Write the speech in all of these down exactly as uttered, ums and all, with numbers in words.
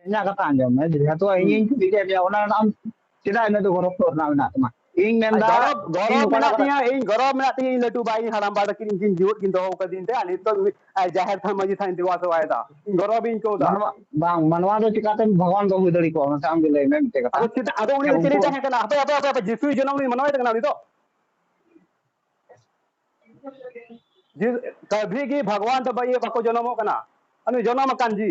ᱤᱧᱟᱹᱜ ᱠᱟᱛᱷᱟ ᱟᱸᱡᱚᱢ ᱢᱮ, ᱡᱮᱦᱮᱛᱩ ᱤᱧᱤᱧ ᱠᱩᱞᱤ ᱠᱮᱫ ᱢᱮᱭᱟ, ᱚᱱᱟ ᱨᱮᱱᱟᱜ ᱟᱢ ᱪᱮᱫᱟᱜ ᱤᱱᱟᱹ ᱫᱚ ᱜᱚᱨᱚᱵᱽ ᱨᱮᱱᱟᱜ ᱢᱮᱱᱟᱜ ᱛᱟᱢᱟ? ᱤᱧ ᱢᱮᱱᱫᱟ, ᱜᱚᱨᱚᱵᱽ, ᱜᱚᱨᱚᱵᱽ ᱤᱧ ᱚᱠᱟ ᱢᱮᱱᱟᱜ ᱠᱟᱛᱷᱟ ᱛᱤᱧᱟᱹ, ᱤᱧ ᱜᱚᱨᱚᱵᱽ ᱢᱮᱱᱟᱜ ᱛᱤᱧᱟᱹ, ᱤᱧ ᱞᱟᱹᱴᱩ ᱵᱟᱭ, ᱤᱧ ᱦᱟᱲᱟᱢ ᱵᱟ ᱛᱟᱹᱠᱤᱱ ᱩᱱᱠᱤᱱ ᱡᱤᱣᱮᱫ ᱠᱤᱱ ᱫᱚᱦᱚ ᱠᱟᱹᱫᱤᱧ ᱛᱮ, ᱟᱨ ᱱᱤᱛᱚᱜ ᱢᱤᱫ, ᱟᱨ ᱡᱟᱦᱮᱨ ᱛᱷᱟᱱ ᱢᱟᱹᱡᱷᱤ ᱛᱷᱟᱱ ᱤᱧ ᱫᱮᱵᱟ ᱥᱮᱵᱟᱭᱮᱫᱟ, ᱤᱧ ᱜᱚᱨᱚᱵᱽ ᱤᱧ ᱟᱹᱭᱠᱟᱹᱣ ᱮᱫᱟ᱾ ᱢᱟᱱᱣᱟ, ᱵᱟᱝ, ᱢᱟᱱᱣᱟ ᱫᱚ ᱪᱤᱠᱟᱛᱮ ᱵᱷᱟᱜᱽᱣᱟᱱ ᱫᱚ ᱦᱩᱭ ᱫᱟᱲᱮ ᱠᱚᱣᱟ? ᱢᱟᱥᱮ ᱟᱢ ᱜᱮ ᱞᱟᱹᱭ ᱢᱮ ᱢᱤᱫᱴᱮᱡ ᱠᱟᱛᱷᱟ᱾ ᱟᱫᱚ ᱪᱮᱫ, ᱟᱫᱚ ᱩᱱᱤ ᱫᱚ ᱦᱮᱸ, ᱪᱤᱞᱤ ᱩᱱᱠᱩ ᱛᱟᱦᱮᱸ ᱠᱟᱱᱟ? ᱦᱟᱯᱮ, ᱦᱟᱯᱮ, ᱦᱟᱯᱮ, ᱦᱟᱯᱮ, ᱡᱤᱥᱩᱭ ᱡᱚᱱᱚᱢ ᱩᱱᱤ ᱢᱟᱱᱣᱟᱭ ᱛᱟᱦᱮᱸ ᱠᱟᱱᱟ ᱩᱱᱤ ᱫᱚ? ᱡᱤ-, ᱠᱟᱵᱷᱤ ᱜᱮ ᱵᱷᱟᱜᱽᱣᱟᱱ ᱫᱚ ᱵᱟᱭ, ᱵᱟᱠᱚ ᱡᱚᱱᱚᱢᱚᱜ ᱠᱟᱱᱟ᱾ ᱩᱱᱤ ᱡᱚᱱᱚᱢ ᱟᱠᱟᱱ ᱡᱤ᱾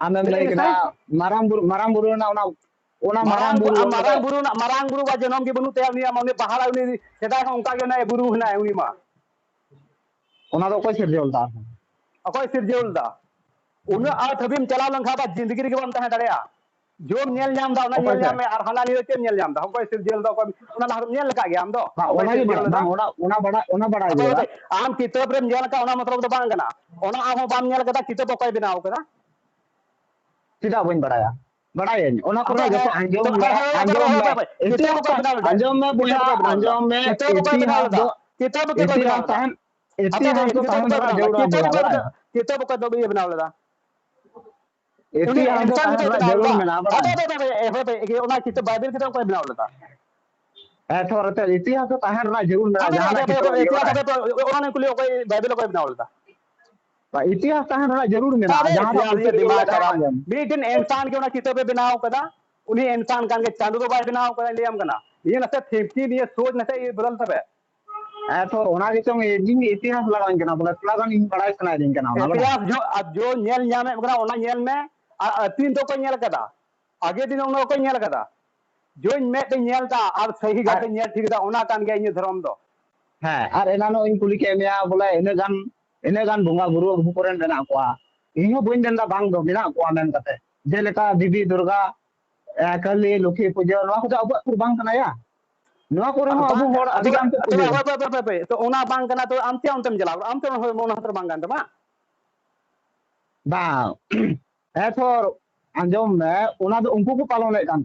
ᱟᱢᱮᱢ ᱞᱟᱹᱭ ᱞᱟᱹᱭ ᱠᱮᱫᱟ ᱢᱮᱥᱮ᱾ ᱢᱟᱨᱟᱝ ᱵᱩᱨᱩ, ᱢᱟᱨᱟᱝ ᱵᱩᱨᱩ ᱨᱮᱱᱟᱜ ᱚᱱᱟ, ᱚᱱᱟ ᱢᱟᱨᱟᱝ ᱢᱟᱨᱟᱝ ᱵᱩᱨᱩ, ᱵᱩᱨᱩ ᱟᱨ ᱚᱱᱟ ᱢᱟᱨᱟᱝ ᱫᱚ ᱵᱩᱨᱩ ᱨᱮᱱᱟᱜ, ᱢᱟᱨᱟᱝ ᱵᱩᱨᱩ ᱵᱟ ᱡᱚᱱᱚᱢ ᱜᱮ ᱵᱟᱹᱱᱩᱜ ᱛᱟᱭᱟ ᱩᱱᱤᱭᱟᱜ, ᱩᱱᱤ ᱯᱟᱦᱟᱲ, ᱩᱱᱤ ᱥᱮᱫᱟᱭ ᱠᱷᱚᱱ ᱚᱱᱠᱟ ᱜᱮ ᱚᱱᱟ ᱵᱩᱨᱩ ᱦᱮᱱᱟᱭ ᱩᱱᱤ ᱢᱟ᱾ ᱚᱱᱟ ᱫᱚ ᱚᱠᱚᱭ ᱥᱤᱨᱡᱟᱹᱣ ᱞᱮᱫᱟ? ᱚᱠᱚᱭ ᱥᱤᱨᱡᱟᱹᱣ ᱞᱮᱫᱟ? ᱩᱱᱟᱹᱜ ᱟᱸᱴ ᱦᱟᱹᱵᱤᱡ ᱮᱢ ᱪᱟᱞᱟᱣ ᱞᱮᱱᱠᱷᱟᱱ ᱟᱵᱟᱨ ᱡᱤᱱᱫᱮᱜᱤ ᱨᱮᱜᱮ ᱵᱟᱢ ᱛᱟᱦᱮᱸ ᱫᱟᱲᱮᱭᱟᱜᱼᱟ᱾ ᱡᱚᱢ ᱧᱮᱞ ᱧᱟᱢ ᱫᱟ, ᱚᱱᱟ ᱚᱠᱚᱭ ᱧᱮᱞ ᱥᱮ? ᱧᱟᱢ ᱢᱮ, ᱟᱨ ᱦᱟᱱᱟ ᱱᱤᱭᱟᱹ ᱪᱮᱫ ᱮᱢ ᱧᱮᱞ ᱧᱟᱢ ᱫᱟ? ᱚᱠᱚᱭ ᱥᱤᱨᱡᱟᱹᱣ ᱞᱮᱫᱟ? ᱚᱠᱚᱭ, ᱚᱱᱟ ᱞᱟᱦᱟ ᱨᱮᱢ ᱧᱮᱞ ᱟᱠᱟᱫ ᱜᱮᱭᱟ ᱟᱢ ᱫᱚ? ᱵᱟᱝ, ᱚᱠᱚᱭ ᱚᱱᱟ ᱜᱮ ᱥᱤᱨᱡᱟᱹᱣ ᱵᱟᱲᱟᱭ, ᱞᱮᱫᱟ? ᱵᱟᱝ, ᱚᱱᱟ, ᱚᱱᱟ ᱵᱟᱲᱟᱭ, ᱚᱱᱟ ᱵᱟᱲᱟᱭ ᱦᱟᱯᱮ, ᱡᱟᱹᱨᱩᱲᱟ᱾ ᱦᱟᱯᱮ, ᱟᱢ ᱠᱤᱛᱟᱹᱵ ᱨᱮᱢ ᱧᱮᱞ ᱟᱠᱟᱫ, ᱚᱱᱟ ᱢᱚᱛᱞᱚᱵ ᱫᱚ ᱵᱟᱝ ᱠᱟᱱᱟ᱾ ᱚᱱᱟ ᱟᱢ ᱦᱚᱸ ᱵᱟᱢ ᱧᱮᱞ ᱟᱠᱟᱫᱟ, ᱠᱤᱛᱟᱹᱵ ᱚᱠᱚᱭ ᱵᱮᱱᱟᱣ ᱟᱠᱟᱫᱟ? ᱪᱮᱫᱟᱜ ᱵᱟᱹᱧ ᱵᱟᱲᱟᱭᱟ? ᱵᱟᱲᱟᱭᱟᱹᱧ᱾ ᱚᱱᱟ ᱠᱚᱨᱮ ᱟᱫᱚ ᱡᱚᱛᱚ ᱦᱮᱸ, ᱟᱸᱡᱚᱢ ᱛᱚ ᱢᱮ, ᱦᱮᱸ, ᱦᱮᱸ, ᱟᱸᱡᱚᱢ ᱦᱮᱸ, ᱢᱮ᱾ ᱦᱮᱸ, ᱦᱮᱸ, ᱠᱤᱛᱟᱹᱵ ᱤᱛᱤᱦᱟᱥ ᱚᱠᱚᱭ ᱫᱚ, ᱵᱮᱱᱟᱣ ᱞᱮᱫᱟ? ᱟᱸᱡᱚᱢ ᱢᱮ ᱠᱤᱛᱟᱹᱵ ᱵᱚᱭᱦᱟ, ᱚᱠᱚᱭ ᱵᱮᱱᱟᱣ ᱟᱸᱡᱚᱢ ᱞᱮᱫᱟ? ᱢᱮ᱾ ᱠᱤᱛᱟᱹᱵ ᱚᱠᱚᱭ ᱵᱮᱱᱟᱣ ᱤᱛᱤᱦᱟᱥ ᱞᱮᱫᱟ? ᱫᱚ, ᱠᱤᱛᱟᱹᱵ ᱚᱠᱚᱭ ᱵᱮᱱᱟᱣ ᱤᱛᱤᱦᱟᱥ ᱞᱮᱫᱟ? ᱛᱟᱦᱮᱱ, ᱦᱟᱯᱮ, ᱦᱟᱯᱮ, ᱤᱛᱤᱦᱟᱥ ᱫᱚ ᱠᱤᱛᱟᱹᱵ ᱛᱟᱦᱮᱱ ᱚᱠᱚᱭ ᱨᱮᱱᱟᱜ ᱵᱮᱱᱟᱣ ᱞᱮᱫᱟ? ᱡᱟᱹᱨᱩᱲ ᱠᱤᱛᱟᱹᱵ ᱢᱮᱱᱟᱜᱼᱟ, ᱚᱠᱚᱭ ᱵᱮᱱᱟᱣ ᱵᱟᱲᱟᱭᱟ᱾ ᱞᱮᱫᱟ? ᱠᱤᱛᱟᱹᱵ ᱚᱠᱚᱭ ᱫᱚ ᱤᱭᱟᱹ ᱵᱮᱱᱟᱣ ᱞᱮᱫᱟ? ᱩᱱᱤ ᱤᱛᱤᱦᱟᱥ ᱫᱚ ᱮᱱᱥᱟᱱ ᱛᱟᱦᱮᱱ ᱜᱮᱛᱚ ᱨᱮᱱᱟᱜ ᱵᱮᱱᱟᱣ ᱡᱟᱹᱨᱩᱲ ᱞᱮᱫᱟ᱾ ᱢᱮᱱᱟᱜᱼᱟ, ᱦᱟᱯᱮ, ᱵᱟᱲᱟᱭ᱾ ᱦᱟᱯᱮ, ᱦᱟᱯᱮ, ᱦᱟᱯᱮ, ᱦᱟᱯᱮ, ᱚᱱᱟ ᱠᱤᱛᱟᱹᱵ ᱵᱟᱭᱵᱮᱞ ᱠᱤᱛᱟᱹᱵ ᱚᱠᱚᱭ ᱵᱮᱱᱟᱣ ᱞᱮᱫᱟ? ᱦᱮᱸ, ᱛᱷᱚᱨ ᱟᱛᱮ ᱤᱛᱤᱦᱟᱥ ᱫᱚ ᱛᱟᱦᱮᱱ ᱨᱮᱱᱟᱜ ᱡᱟᱹᱨᱩᱲ ᱢᱮᱱᱟᱜᱼᱟ, ᱦᱟᱯᱮ, ᱡᱟᱦᱟᱱᱟᱜ ᱦᱟᱯᱮ, ᱦᱟᱯᱮ, ᱠᱤᱛᱟᱹᱵ ᱦᱟᱯᱮ, ᱨᱮᱜᱮ ᱤᱛᱤᱦᱟᱥ ᱵᱟᱲᱟᱭ᱾ ᱦᱟᱯᱮ, ᱦᱟᱯᱮ, ᱚᱱᱟ ᱞᱤᱧ ᱠᱩᱞᱤ, ᱚᱠᱚᱭ ᱵᱟᱭᱵᱮᱞ ᱚᱠᱚᱭ ᱵᱮᱱᱟᱣ ᱞᱮᱫᱟ? ᱵᱟ, ᱤᱛᱤᱦᱟᱥ ᱛᱟᱦᱮᱱ ᱨᱮᱱᱟᱜ ᱡᱟᱹᱨᱩᱲ ᱢᱮᱱᱟᱜᱼᱟ, ᱟᱵᱮ ᱡᱟᱦᱟᱱᱟᱜ ᱤᱛᱤᱦᱟᱥ ᱠᱤᱛᱟᱹᱵ ᱨᱮᱜᱮ ᱫᱤᱢᱟᱜᱽ ᱵᱟᱲᱟᱭ ᱠᱷᱟᱨᱟᱯ᱾ ᱛᱟᱦᱮᱱᱟ᱾ ᱢᱤᱫᱴᱮᱱ ᱤᱱᱥᱟᱱ ᱜᱮ ᱚᱱᱟ ᱠᱤᱛᱟᱹᱵ ᱮ ᱵᱮᱱᱟᱣ ᱠᱟᱫᱟ, ᱩᱱᱤ ᱤᱱᱥᱟᱱ ᱠᱟᱱ ᱜᱮ, ᱪᱟᱸᱫᱚ ᱫᱚ ᱵᱟᱭ ᱵᱮᱱᱟᱣ ᱠᱟᱫᱟ, ᱞᱟᱹᱭᱟᱢ ᱠᱟᱱᱟ᱾ ᱱᱤᱭᱟᱹ ᱱᱟᱥᱮ thinking, ᱱᱤᱭᱟᱹ ᱥᱳᱪ ᱱᱟᱥᱮ ᱤᱭᱟᱹ ᱵᱚᱫᱚᱞ ᱛᱟᱵᱮ᱾ ᱦᱮᱸ, ᱛᱷᱚᱨ, ᱚᱱᱟ ᱜᱮᱪᱚᱝ ᱤᱧ ᱤᱛᱤᱦᱟᱥ ᱞᱟᱜᱟᱣᱤᱧ ᱠᱟᱱᱟ, ᱵᱚᱞᱮ ᱛᱷᱚᱲᱟ ᱜᱟᱱ ᱤᱧ ᱵᱟᱲᱟᱭ ᱥᱟᱱᱟᱭᱤᱫᱤᱧ ᱠᱟᱱᱟ ᱚᱱᱟ, ᱵᱟᱲᱟᱭ᱾ ᱤᱛᱤᱦᱟᱥ ᱡᱚ, ᱟᱨ ᱡᱚ ᱧᱮᱞ ᱧᱟᱢᱮᱫ ᱠᱟᱱᱟ, ᱚᱱᱟ ᱧᱮᱞ ᱢᱮ᱾ ᱟᱨ ᱟᱹᱛᱤᱧ ᱫᱚ ᱚᱠᱚᱭ ᱧᱮᱞ ᱠᱟᱫᱟ? ᱟᱜᱮ ᱫᱤᱱ ᱚᱱᱟ ᱚᱠᱚᱭ ᱧᱮᱞ ᱠᱟᱫᱟ? ᱡᱚᱧ ᱢᱮᱫ ᱛᱮᱧ ᱧᱮᱞ ᱫᱟ ᱟᱨ ᱥᱟᱹᱦᱤ ᱟᱨ ᱜᱟᱛᱮᱧ ᱧᱮᱞ ᱴᱷᱤᱠ ᱫᱟ, ᱚᱱᱟ ᱠᱟᱱ ᱜᱮᱭᱟ ᱤᱧᱟᱹᱜ ᱫᱷᱚᱨᱚᱢ ᱫᱚ᱾ ᱦᱮᱸ, ᱟᱨ ᱮᱱᱟᱱᱚᱜ ᱤᱧ ᱠᱩᱞᱤ ᱠᱮᱫ ᱢᱮᱭᱟ, ᱵᱚᱞᱮ ᱤᱱᱟᱹᱜ ᱜᱟᱱ, ᱤᱱᱟᱹᱜ ᱜᱟᱱ ᱵᱚᱸᱜᱟ ᱵᱩᱨᱩ ᱟᱵᱚ ᱠᱚᱨᱮᱱ ᱢᱮᱱᱟᱜ ᱠᱚᱣᱟ, ᱤᱧ ᱦᱚᱸ ᱵᱟᱹᱧ ᱢᱮᱱᱫᱟ ᱵᱟᱝ ᱫᱚ ᱢᱮᱱᱟᱜ ᱠᱚᱣᱟ ᱢᱮᱱ ᱠᱟᱛᱮ, ᱡᱮᱞᱮᱠᱟ ᱫᱮᱵᱤ ᱫᱩᱨᱜᱟ, ᱮ, ᱠᱟᱹᱞᱤ, ᱞᱚᱠᱠᱷᱤ ᱯᱩᱡᱟᱹ, ᱱᱚᱣᱟ ᱠᱚᱫᱚ ᱟᱵᱚᱣᱟᱜ ᱠᱚ ᱵᱟᱝ ᱠᱟᱱᱟ ᱭᱟ? ᱱᱚᱣᱟ ᱠᱚᱨᱮ ᱟᱨ ᱦᱚᱸ ᱟᱵᱚ ᱵᱟᱝ, ᱦᱚᱲ ᱟᱹᱰᱤ ᱛᱚᱵᱮ, ᱜᱟᱱ ᱠᱚ ᱛᱚᱵᱮ, ᱯᱩᱡᱟᱹᱭᱟ᱾ ᱦᱟᱯᱮ, ᱦᱟᱯᱮ, ᱦᱟᱯᱮ, ᱦᱟᱯᱮ, ᱛᱚ ᱚᱱᱟ ᱵᱟᱝ ᱠᱟᱱᱟ, ᱛᱚ ᱟᱢ ᱪᱮᱫ ᱚᱱᱛᱮᱢ ᱪᱟᱞᱟᱣ ᱠᱟᱱᱟ? ᱟᱢ ᱪᱮᱫ ᱚᱱᱟ ᱦᱚᱸ, ᱚᱱᱟ ᱦᱚᱸᱛᱚ ᱵᱟᱝ ᱠᱟᱱ ᱛᱟᱢᱟ? ᱵᱟᱝ, ᱦᱮᱸ ᱛᱷᱚᱨ, ᱟᱸᱡᱚᱢ ᱢᱮ, ᱚᱱᱟ ᱫᱚ ᱩᱱᱠᱩ ᱠᱚ ᱯᱟᱞᱚᱱᱮᱫ ᱠᱟᱱ᱾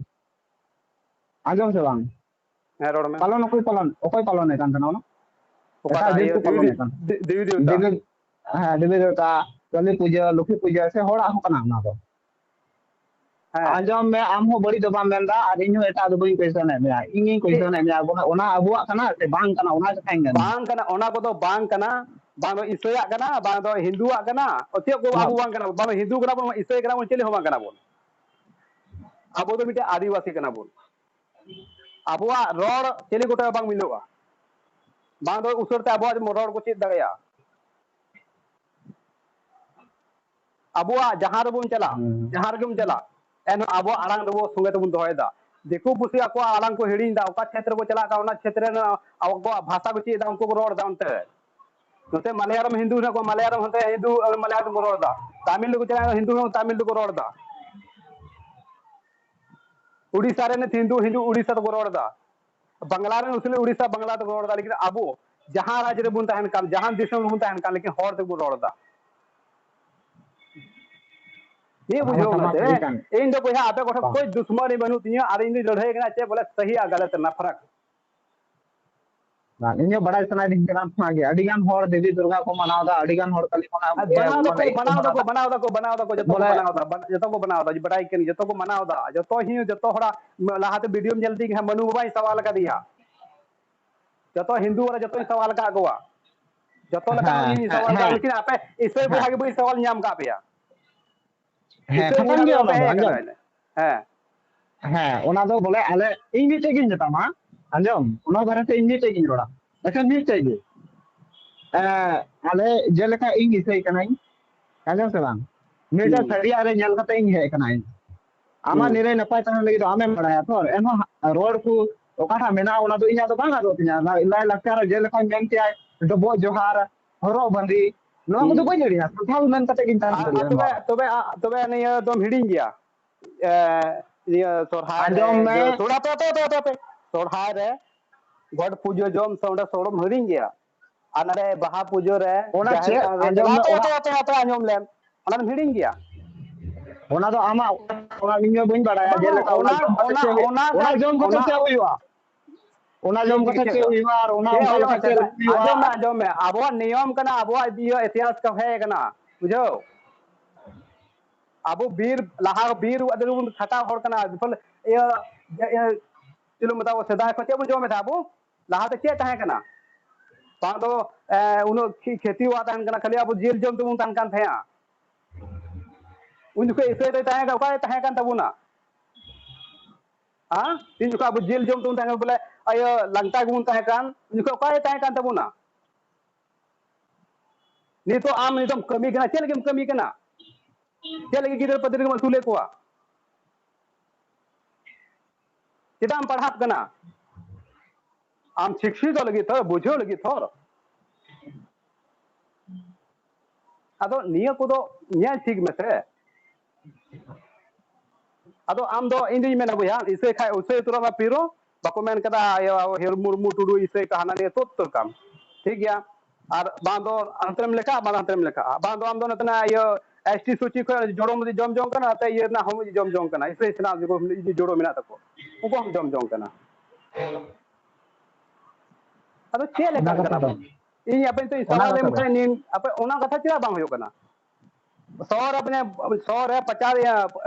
ᱟᱸᱡᱚᱢ ᱥᱮ ᱵᱟᱝ? ᱦᱮᱸ, ᱨᱚᱲ ᱢᱮ᱾ ᱯᱟᱞᱚᱱ ᱚᱠᱚᱭ ᱯᱟᱞᱚᱱ, ᱚᱠᱚᱭ ᱯᱟᱞᱚᱱᱮᱫ ᱠᱟᱱ ᱛᱟᱦᱮᱱᱟ ᱚᱱᱟ? ᱚᱠᱟᱴᱟᱜ? ᱮᱴᱟᱜ ᱡᱟᱹᱛ ᱤᱭᱟᱹ ᱠᱚ ᱫᱮᱵᱤ ᱯᱟᱞᱚᱱᱮᱫ ᱫᱮ-, ᱠᱟᱱ᱾ ᱫᱮ-, ᱫᱮᱵᱤ ᱫᱮᱵᱤᱛᱟ᱾ ᱫᱮᱵᱤ, ᱦᱮᱸ, ᱫᱮᱵᱤ ᱫᱮᱵᱤᱛᱟ᱾ ᱠᱟᱹᱞᱤ ᱯᱩᱡᱟᱹ, ᱞᱚᱠᱠᱷᱤ ᱯᱩᱡᱟᱹ ᱥᱮ ᱦᱚᱲᱟᱜ ᱦᱚᱸ ᱠᱟᱱᱟ ᱚᱱᱟ ᱫᱚ᱾ ᱦᱮᱸ᱾ ᱟᱸᱡᱚᱢ ᱢᱮ, ᱟᱢ ᱦᱚᱸ ᱵᱟᱹᱲᱤᱡ ᱫᱚ ᱵᱟᱢ ᱢᱮᱱᱫᱟ ᱟᱨ ᱤᱧ ᱦᱚᱸ ᱮᱴᱟᱜ ᱫᱚ ᱵᱟᱹᱧ question ᱮᱫ ᱢᱮᱭᱟ᱾ ᱤᱧᱤᱧ question ᱮᱫ ᱢᱮᱭᱟ, ᱚᱱᱟ, ᱚᱱᱟ ᱟᱵᱚᱣᱟᱜ ᱠᱟᱱᱟ ᱥᱮ ᱵᱟᱝ ᱠᱟᱱᱟ, ᱚᱱᱟ ᱠᱟᱛᱷᱟᱧ ᱢᱮᱱᱫᱟ᱾ ᱵᱟᱝ ᱠᱟᱱᱟ, ᱚᱱᱟ ᱠᱚᱫᱚ ᱵᱟᱝ ᱠᱟᱱᱟ, ᱵᱟᱝ ᱫᱚ ᱤᱥᱟᱹᱭᱟᱜ ᱠᱟᱱᱟ, ᱵᱟᱝ ᱫᱚ ᱦᱤᱱᱫᱩᱣᱟᱜ ᱠᱟᱱᱟ, ᱪᱮᱫ ᱠᱚ ᱦᱮᱸ᱾ ᱟᱵᱚ ᱵᱟᱝ ᱠᱟᱱᱟ, ᱵᱟᱝ ᱫᱚ ᱦᱤᱱᱫᱩ ᱠᱟᱱᱟ ᱵᱚᱱ, ᱤᱥᱟᱹᱭ ᱠᱟᱱᱟ ᱵᱚᱱ, ᱪᱤᱞᱤ ᱦᱚᱸ ᱵᱟᱝ ᱠᱟᱱᱟ ᱵᱚᱱ᱾ ᱟᱵᱚ ᱫᱚ ᱢᱤᱫᱴᱮᱱ ᱟᱹᱫᱤᱵᱟᱹᱥᱤ ᱠᱟᱱᱟ ᱵᱚᱱ᱾ ᱟᱵᱚᱣᱟᱜ ᱨᱚᱲ ᱪᱤᱞᱤ ᱠᱚᱴᱷᱮᱱ ᱦᱚᱸ ᱵᱟᱝ ᱢᱤᱞᱚᱜᱼᱟ, ᱵᱟᱝ ᱫᱚ ᱩᱥᱟᱹᱨ ᱛᱮ ᱟᱵᱚᱣᱟᱜ ᱨᱚᱲ ᱠᱚ ᱪᱮᱫ ᱫᱟᱲᱮᱭᱟᱜᱼᱟ᱾ ᱟᱵᱚᱣᱟᱜ ᱡᱟᱦᱟᱸ ᱨᱮᱵᱚᱱ ᱪᱟᱞᱟᱜ, ᱦᱩᱸ᱾ ᱡᱟᱦᱟᱸ ᱨᱮᱜᱮᱢ ᱪᱟᱞᱟᱜ, ᱮᱱᱦᱚᱸ ᱟᱵᱚᱣᱟᱜ ᱟᱲᱟᱝ ᱫᱚᱵᱚ ᱥᱚᱸᱜᱮ ᱛᱮᱵᱚᱱ ᱫᱚᱦᱚᱭᱮᱫᱟ᱾ ᱫᱤᱠᱩ ᱯᱩᱥᱤ ᱟᱠᱚᱣᱟᱜ ᱟᱲᱟᱝ ᱠᱚ ᱦᱤᱲᱤᱧ ᱮᱫᱟ, ᱚᱠᱟ ᱪᱷᱮᱛᱨᱚ ᱠᱚ ᱪᱟᱞᱟᱜ ᱠᱟᱱᱟ, ᱚᱱᱟ ᱪᱷᱮᱛᱨᱚ ᱨᱮᱱᱟᱜ ᱟᱠᱚᱣᱟᱜ ᱵᱷᱟᱥᱟ ᱠᱚ ᱪᱮᱫ ᱮᱫᱟ, ᱩᱱᱠᱩ ᱠᱚ ᱨᱚᱲ ᱮᱫᱟ ᱚᱱᱛᱮ᱾ ᱱᱚᱛᱮ ᱢᱟᱞᱭᱟᱞᱚᱢ ᱦᱤᱱᱫᱩ ᱦᱮᱱᱟᱜ ᱠᱚᱣᱟ, ᱢᱟᱞᱭᱟᱞᱚᱢ ᱦᱚᱸᱛᱮ ᱦᱤᱱᱫᱩ, ᱢᱟᱞᱭᱟᱞᱚᱢ ᱠᱚ ᱨᱚᱲ ᱮᱫᱟ᱾ ᱛᱟᱢᱤᱞ ᱨᱮᱠᱚ ᱪᱟᱞᱟᱜ ᱠᱟᱱᱟ, ᱦᱤᱱᱫᱩ ᱦᱚᱸ ᱛᱟᱢᱤᱞ ᱛᱮᱠᱚ ᱨᱚᱲ ᱮᱫᱟ᱾ ᱩᱲᱤᱥᱥᱟ ᱨᱮᱱ ᱦᱤᱱᱫᱩ, ᱦᱤᱱᱫᱩ ᱩᱲᱤᱥᱥᱟ ᱛᱮᱠᱚ ᱨᱚᱲ ᱮᱫᱟ᱾ ᱵᱟᱝᱞᱟ ᱨᱮᱱ ᱩᱥᱩᱞ ᱩᱲᱤᱥᱥᱟ ᱵᱟᱝᱞᱟ ᱛᱮᱠᱚ ᱨᱚᱲ ᱮᱫᱟ, ᱞᱮᱠᱤᱱ ᱟᱵᱚ ᱡᱟᱦᱟᱸ ᱨᱟᱡᱽ ᱨᱮᱵᱚᱱ ᱛᱟᱦᱮᱱ ᱠᱟᱱ, ᱡᱟᱦᱟᱱ ᱫᱤᱥᱚᱢ ᱨᱮᱵᱚᱱ ᱛᱟᱦᱮᱱ ᱠᱟᱱ, ᱞᱮᱠᱤᱱ ᱦᱚᱲ ᱛᱮᱵᱚᱱ ᱨᱚᱲ ᱮᱫᱟ᱾ ᱱᱤᱭᱟᱹ ᱚᱱᱟ ᱢᱟ ᱵᱩᱡᱷᱟᱹᱣ ᱠᱟᱛᱷᱟ ᱢᱟ ᱠᱟᱛᱮ ᱥᱟᱹᱨᱤ ᱠᱟᱱ᱾ ᱤᱧ ᱫᱚ ᱵᱚᱭᱦᱟ ᱟᱯᱮ ᱠᱚᱴᱷᱮᱱ ᱵᱟᱝ᱾ ᱠᱳᱭ ᱫᱩᱥᱢᱟᱱᱤ ᱵᱟᱹᱱᱩᱜ ᱛᱤᱧᱟᱹ, ᱟᱨ ᱤᱧ ᱫᱚᱧ ᱞᱟᱹᱲᱦᱟᱹᱭ ᱠᱟᱱᱟ ᱪᱮᱫ ᱵᱚᱞᱮ ᱥᱟᱹᱦᱤ ᱟᱨ ᱜᱟᱞᱟᱛ ᱨᱮᱱᱟᱜ ᱯᱷᱟᱨᱟᱠ᱾ ᱵᱟᱝ, ᱤᱧ ᱦᱚᱸ ᱵᱟᱲᱟᱭ ᱥᱟᱱᱟᱭᱤᱫᱤᱧ ᱠᱟᱱᱟ ᱚᱱᱟ ᱜᱮ᱾ ᱟᱹᱰᱤ ᱜᱟᱱ ᱦᱚᱲ ᱫᱮᱵᱤ ᱫᱩᱨᱜᱟ ᱠᱚ ᱢᱟᱱᱟᱣ ᱮᱫᱟ, ᱟᱹᱰᱤ ᱜᱟᱱ ᱦᱚᱲ ᱠᱟᱹᱞᱤ ᱵᱚᱸᱜᱟ ᱟᱨ ᱠᱚ ᱢᱟᱱᱟᱣ ᱫᱟᱠᱚ, ᱢᱟᱱᱟᱣ ᱢᱟᱱᱟᱣ ᱫᱟᱠᱚ, ᱫᱟᱠᱚ, ᱢᱟᱱᱟᱣ ᱫᱟᱠᱚ, ᱵᱟᱱ-, ᱡᱚᱛᱚ ᱠᱚ ᱢᱟᱱᱟᱣ ᱮᱫᱟ, ᱵᱟᱰᱟᱭ ᱠᱟᱹᱱᱟᱹᱧ, ᱡᱚᱛᱚ ᱠᱚ ᱢᱟᱱᱟᱣ ᱮᱫᱟ, ᱡᱚᱛᱚ ᱦᱤ-, ᱡᱚᱛᱚ ᱦᱚᱲᱟᱜ ᱞᱟᱦᱟᱛᱮ ᱵᱷᱤᱰᱤᱭᱳᱢ ᱧᱮᱞ ᱛᱤᱧ ᱠᱷᱟᱱ ᱢᱟᱹᱱᱩ ᱵᱟᱵᱟᱧ ᱥᱟᱣᱟᱞ ᱟᱠᱟᱫᱮᱭᱟ, ᱡᱚᱛᱚ ᱦᱤᱱᱫᱩ ᱵᱟᱞᱟ ᱡᱚᱛᱚᱧ ᱥᱟᱣᱟᱞ ᱟᱠᱟᱫ ᱠᱚᱣᱟ, ᱡᱚᱛᱚ ᱞᱮᱠᱟᱱ ᱦᱮᱸ, ᱤᱧ ᱦᱮᱸ, ᱥᱟᱣᱟᱞ ᱟᱠᱟᱫ, ᱦᱮᱸ᱾ ᱞᱮᱠᱤᱱ ᱟᱯᱮ ᱤᱥᱟᱹᱭ ᱵᱚᱭᱦᱟ ᱦᱮᱸ᱾ ᱜᱮ ᱵᱟᱹᱧ ᱥᱟᱣᱟᱞ ᱧᱟᱢ ᱟᱠᱟᱫ ᱯᱮᱭᱟ᱾ ᱦᱮᱸ, ᱤᱥᱟᱹᱭ ᱠᱟᱛᱷᱟ ᱵᱚᱭᱦᱟ ᱠᱟᱱ ᱜᱮ ᱜᱮ ᱚᱱᱟ ᱵᱟᱯᱮ ᱫᱚ, ᱦᱮᱡ ᱟᱸᱡᱚᱢ᱾ ᱟᱠᱟᱱᱟ᱾ ᱦᱮᱸ᱾ ᱦᱮᱸ, ᱚᱱᱟ ᱫᱚ ᱵᱚᱞᱮ ᱟᱞᱮ, ᱤᱧ ᱢᱤᱫᱴᱮᱡ ᱜᱤᱧ ᱢᱮᱛᱟᱢᱟ, ᱟᱸᱡᱚᱢ, ᱚᱱᱟ ᱵᱟᱨᱮᱛᱮ ᱤᱧ ᱢᱤᱫᱴᱮᱡ ᱜᱤᱧ ᱨᱚᱲᱟ, ᱮᱠᱷᱮᱱ ᱢᱤᱫᱴᱮᱡ ᱜᱮ᱾ ᱮᱸ, ᱟᱞᱮ ᱡᱮᱞᱮᱠᱟ ᱤᱧ ᱤᱥᱟᱹᱭ ᱠᱟᱹᱱᱟᱹᱧ, ᱟᱸᱡᱚᱢ ᱥᱮ ᱵᱟᱝ? ᱢᱤᱫᱴᱮᱡ ᱦᱩᱸ᱾ ᱥᱟᱹᱨᱤᱭᱟᱜ ᱨᱮ ᱧᱮᱞ ᱠᱟᱛᱮ ᱤᱧ ᱦᱮᱡ ᱟᱠᱟᱱᱟ ᱤᱧ᱾ ᱟᱢᱟᱜ ᱦᱩᱸ᱾ ᱱᱤᱨᱟᱹᱭ ᱱᱟᱯᱟᱭ ᱛᱟᱦᱮᱱ ᱞᱟᱹᱜᱤᱫ ᱫᱚ ᱟᱢᱮᱢ ᱵᱟᱲᱟᱭᱟ ᱛᱚ, ᱮᱱᱦᱚᱸ ᱨᱚᱲ ᱠᱚ ᱚᱠᱟᱴᱟᱜ ᱢᱮᱱᱟᱜᱼᱟ, ᱚᱱᱟ ᱫᱚ ᱤᱧᱟᱜ ᱫᱚ ᱵᱟᱝ ᱟᱫᱚᱜ ᱛᱤᱧᱟ᱾ ᱞᱟᱭ-, ᱞᱟᱭᱼᱞᱟᱠᱪᱟᱨ ᱡᱮᱞᱮᱠᱟᱧ ᱢᱮᱱ ᱠᱮᱭᱟ, ᱰᱚᱵᱚᱜ ᱡᱚᱦᱟᱨ, ᱦᱚᱨᱚᱜ ᱵᱟᱸᱫᱮ, ᱱᱚᱣᱟ ᱠᱚᱫᱚ ᱦᱩᱸ᱾ ᱵᱟᱹᱧ ᱦᱤᱲᱤᱧᱟ᱾ ᱥᱟᱱᱛᱟᱲ ᱢᱮᱱ ᱠᱟᱛᱮ ᱜᱤᱧ ᱛᱟᱦᱮᱱ ᱟᱨ, ᱟᱨ ᱫᱟᱲᱮᱭᱟᱜᱼᱟ ᱛᱚᱵᱮ, ᱱᱚᱣᱟ ᱨᱮ᱾ ᱛᱚᱵᱮ, ᱟᱨ, ᱛᱚᱵᱮ ᱱᱤᱭᱟᱹ ᱫᱚᱢ ᱦᱤᱲᱤᱧ ᱜᱮᱭᱟ? ᱮ, ᱤᱭᱟᱹ ᱥᱚᱨᱦᱟᱭ ᱨᱮ, ᱟᱸᱡᱚᱢ ᱢᱮ᱾ ᱤᱭᱟᱹ ᱥᱚᱨᱦᱟᱭ, ᱛᱚ, ᱛᱚ, ᱛᱚ, ᱛᱚ, ᱛᱚ, ᱥᱚᱨᱦᱟᱭ ᱨᱮ ᱜᱚᱴ ᱯᱩᱡᱟᱹ ᱡᱚᱢ ᱥᱮ ᱚᱸᱰᱮ ᱥᱚᱲᱚᱢ ᱦᱤᱲᱤᱧ ᱜᱮᱭᱟ? ᱟᱨ ᱱᱚᱰᱮ ᱵᱟᱦᱟ ᱯᱩᱡᱟᱹ ᱨᱮ ᱚᱱᱟ ᱡᱟᱦᱮᱨ ᱪᱮᱫ? ᱛᱷᱟᱱ ᱨᱮ ᱟᱸᱡᱚᱢ ᱪᱟᱞᱟᱣ, ᱢᱮ, ᱛᱚ, ᱚᱱᱟ ᱛᱚ, ᱛᱚ, ᱛᱚ, ᱟᱸᱡᱚᱢ ᱞᱮᱢ, ᱚᱱᱟ ᱫᱚᱢ ᱦᱤᱲᱤᱧ ᱜᱮᱭᱟ? ᱚᱱᱟ ᱫᱚ ᱟᱢᱟᱜ, ᱚᱱᱟ ᱤᱧ ᱦᱚᱸ ᱵᱟᱹᱧ ᱵᱟᱲᱟᱭᱟ, ᱵᱟᱝ, ᱵᱟᱝ, ᱡᱮᱞᱮᱠᱟ ᱚᱱᱟ ᱚᱱᱟ, ᱡᱚᱢ ᱠᱟᱛᱮ ᱚᱱᱟ, ᱪᱮᱫ ᱦᱩᱭᱩᱜᱼᱟ? ᱚᱱᱟ ᱚᱱᱟ ᱡᱚᱢ ᱠᱟᱛᱮ ᱪᱮᱫ ᱪᱮᱫ ᱦᱩᱭᱩᱜᱼᱟ ᱟᱨ ᱚᱱᱟ ᱪᱮᱫ ᱚᱱᱠᱟ ᱦᱩᱭᱩᱜᱼᱟ? ᱞᱮᱠᱟ ᱪᱮᱫ ᱪᱮᱫ ᱦᱩᱭᱩᱜᱼᱟ? ᱟᱸᱡᱚᱢ ᱢᱮ, ᱟᱸᱡᱚᱢ ᱢᱮ, ᱟᱵᱚᱣᱟᱜ ᱱᱤᱭᱚᱢ ᱠᱟᱱᱟ, ᱟᱵᱚᱣᱟᱜ ᱤᱭᱟᱹ ᱤᱛᱤᱦᱟᱥ ᱠᱚ ᱦᱮᱡ ᱠᱟᱱᱟ, ᱵᱩᱡᱷᱟᱹᱣ? ᱟᱵᱚ ᱵᱤᱨ, ᱞᱟᱦᱟ ᱵᱤᱨ ᱟᱹᱰᱤ ᱵᱚᱱ ᱠᱷᱟᱴᱟᱣ ᱦᱚᱲ ᱠᱟᱱᱟ, ᱵᱤᱯᱷᱚᱞ, ᱤᱭᱟᱹ, ᱤᱭᱟᱹ, ᱪᱮᱫ ᱠᱚ ᱢᱮᱛᱟᱜᱼᱟ, ᱥᱮᱫᱟᱭ ᱠᱷᱚᱱ ᱪᱮᱫ ᱵᱚᱱ ᱡᱚᱢᱮᱫ ᱛᱟᱦᱮᱸ ᱟᱵᱚ? ᱞᱟᱦᱟᱛᱮ ᱪᱮᱫ ᱛᱟᱦᱮᱸ ᱠᱟᱱᱟ? ᱵᱟᱝ ᱫᱚ, ᱮ, ᱩᱱᱟᱹᱜ ᱠᱷᱮ-, ᱠᱷᱮᱛᱤ ᱚᱲᱟᱜ ᱛᱟᱦᱮᱱ ᱠᱟᱱᱟ, ᱠᱷᱟᱹᱞᱤ ᱟᱵᱚ ᱡᱤᱞ ᱡᱚᱢ ᱛᱮᱵᱚᱱ ᱛᱟᱦᱮᱱ ᱠᱟᱱ ᱛᱟᱦᱮᱸᱜᱼᱟ᱾ ᱩᱱ ᱡᱚᱠᱷᱚᱱ ᱤᱥᱟᱹᱭ ᱫᱚᱭ ᱛᱟᱦᱮᱸ ᱠᱟᱱᱟ, ᱚᱠᱟᱨᱮ ᱛᱟᱦᱮᱸ ᱠᱟᱱ ᱛᱟᱵᱚᱱᱟ? ᱦᱮᱸ? ᱛᱤᱱ ᱡᱚᱠᱷᱚᱱ ᱟᱵᱚ ᱡᱤᱞ ᱡᱚᱢ ᱛᱮᱵᱚᱱ ᱛᱟᱦᱮᱸ ᱠᱟᱱᱟ, ᱵᱚᱞᱮ, ᱤᱭᱟᱹ, ᱞᱟᱝᱴᱟ ᱜᱮᱵᱚᱱ ᱛᱟᱦᱮᱸ ᱠᱟᱱ, ᱩᱱ ᱡᱚᱠᱷᱚᱱ ᱚᱠᱟᱨᱮ ᱛᱟᱦᱮᱸ ᱠᱟᱱ ᱛᱟᱵᱚᱱᱟ? ᱱᱤᱛᱚᱜ ᱟᱢ ᱱᱤᱛᱚᱜ ᱠᱟᱹᱢᱤ ᱠᱟᱱᱟ, ᱪᱮᱫ ᱞᱟᱹᱜᱤᱫ ᱮᱢ ᱠᱟᱹᱢᱤ ᱠᱟᱱᱟ? ᱪᱮᱫ ᱞᱟᱹᱜᱤᱫ ᱜᱤᱫᱽᱨᱟᱹ ᱯᱤᱫᱽᱨᱟᱹ ᱠᱚᱢ ᱟᱹᱥᱩᱞᱮᱫ ᱠᱚᱣᱟ? ᱪᱮᱫᱟᱜ ᱮᱢ ᱯᱟᱲᱦᱟᱜ ᱠᱟᱱᱟ? ᱟᱢ ᱥᱤᱠᱷᱤᱛᱚ ᱞᱟᱹᱜᱤᱫ ᱛᱷᱚᱨ, ᱵᱩᱡᱷᱟᱹᱣ ᱞᱟᱹᱜᱤᱫ ᱛᱷᱚᱨ᱾ ᱟᱫᱚ ᱱᱤᱭᱟᱹ ᱠᱚᱫᱚ ᱧᱮᱞ ᱴᱷᱤᱠ ᱢᱮᱥᱮ᱾ ᱟᱫᱚ ᱟᱢ ᱫᱚ, ᱤᱧ ᱫᱩᱧ ᱢᱮᱱᱟ ᱵᱚᱭᱦᱟ, ᱤᱥᱟᱹᱭ ᱠᱷᱟᱡ ᱩᱥᱟᱹᱭ ᱩᱛᱟᱹᱨᱚᱜ ᱢᱮ ᱯᱤᱨᱳ, ᱵᱟᱠᱚ ᱢᱮᱱ ᱠᱟᱫᱟ ᱤᱭᱟᱹ ᱦᱮᱨ-, ᱢᱩᱨᱢᱩ, ᱴᱩᱰᱩ, ᱤᱥᱟᱹᱭ ᱠᱚ ᱦᱟᱱᱟ ᱱᱤᱭᱟᱹ ᱛᱩᱫ ᱩᱛᱟᱹᱨ ᱠᱟᱢ, ᱴᱷᱤᱠ ᱜᱮᱭᱟ? ᱟᱨ ᱵᱟᱝ ᱫᱚ ᱦᱟᱱᱛᱮᱢ ᱞᱮᱠᱷᱟᱜᱼᱟ, ᱵᱟᱝ ᱦᱟᱱᱛᱮᱢ ᱞᱮᱠᱷᱟᱜᱼᱟ, ᱵᱟᱝ ᱫᱚ ᱟᱢ ᱫᱚ ᱱᱚᱛᱮᱱᱟᱜ ᱤᱭᱟᱹ ᱮᱥ ᱴᱤ ᱥᱩᱪᱤ ᱠᱷᱚᱱ ᱡᱚᱲᱚᱢ ᱡᱚᱢ ᱡᱚᱝ ᱠᱟᱱᱟ, ᱱᱚᱛᱮ ᱤᱭᱟᱹ ᱨᱮᱱᱟᱜ ᱦᱚᱸ ᱡᱚᱢ ᱡᱚᱝ ᱠᱟᱱᱟ, ᱤᱥᱟᱹᱭ ᱥᱮᱱᱟᱜ ᱡᱚᱲᱚ ᱢᱮᱱᱟᱜ ᱛᱟᱠᱚ, ᱩᱱᱠᱩ ᱦᱚᱸᱢ ᱡᱚᱢ ᱡᱚᱝ ᱠᱟᱱᱟ᱾ ᱟᱫᱚ ᱪᱮᱫ ᱞᱮᱠᱟ ᱚᱱᱟ ᱠᱟᱛᱷᱟ ᱠᱟᱱᱟ ᱫᱚ, ᱵᱚᱱ? ᱤᱧ ᱟᱯᱮ ᱱᱤᱛᱚᱜ ᱤᱧ ᱚᱱᱟ ᱥᱟᱞᱟ ᱠᱟᱛᱷᱟ ᱞᱮᱢ ᱫᱚ᱾ ᱠᱷᱟᱱ ᱤᱧ, ᱟᱯᱮ ᱚᱱᱟ ᱠᱟᱛᱷᱟ ᱪᱮᱫᱟᱜ ᱵᱟᱝ ᱦᱩᱭᱩᱜ ᱠᱟᱱᱟ? ᱥᱚ ᱨᱮ ᱢᱟᱱᱮ, ᱥᱚ ᱨᱮ ᱯᱚᱪᱟᱥ, ᱤᱭᱟᱹ,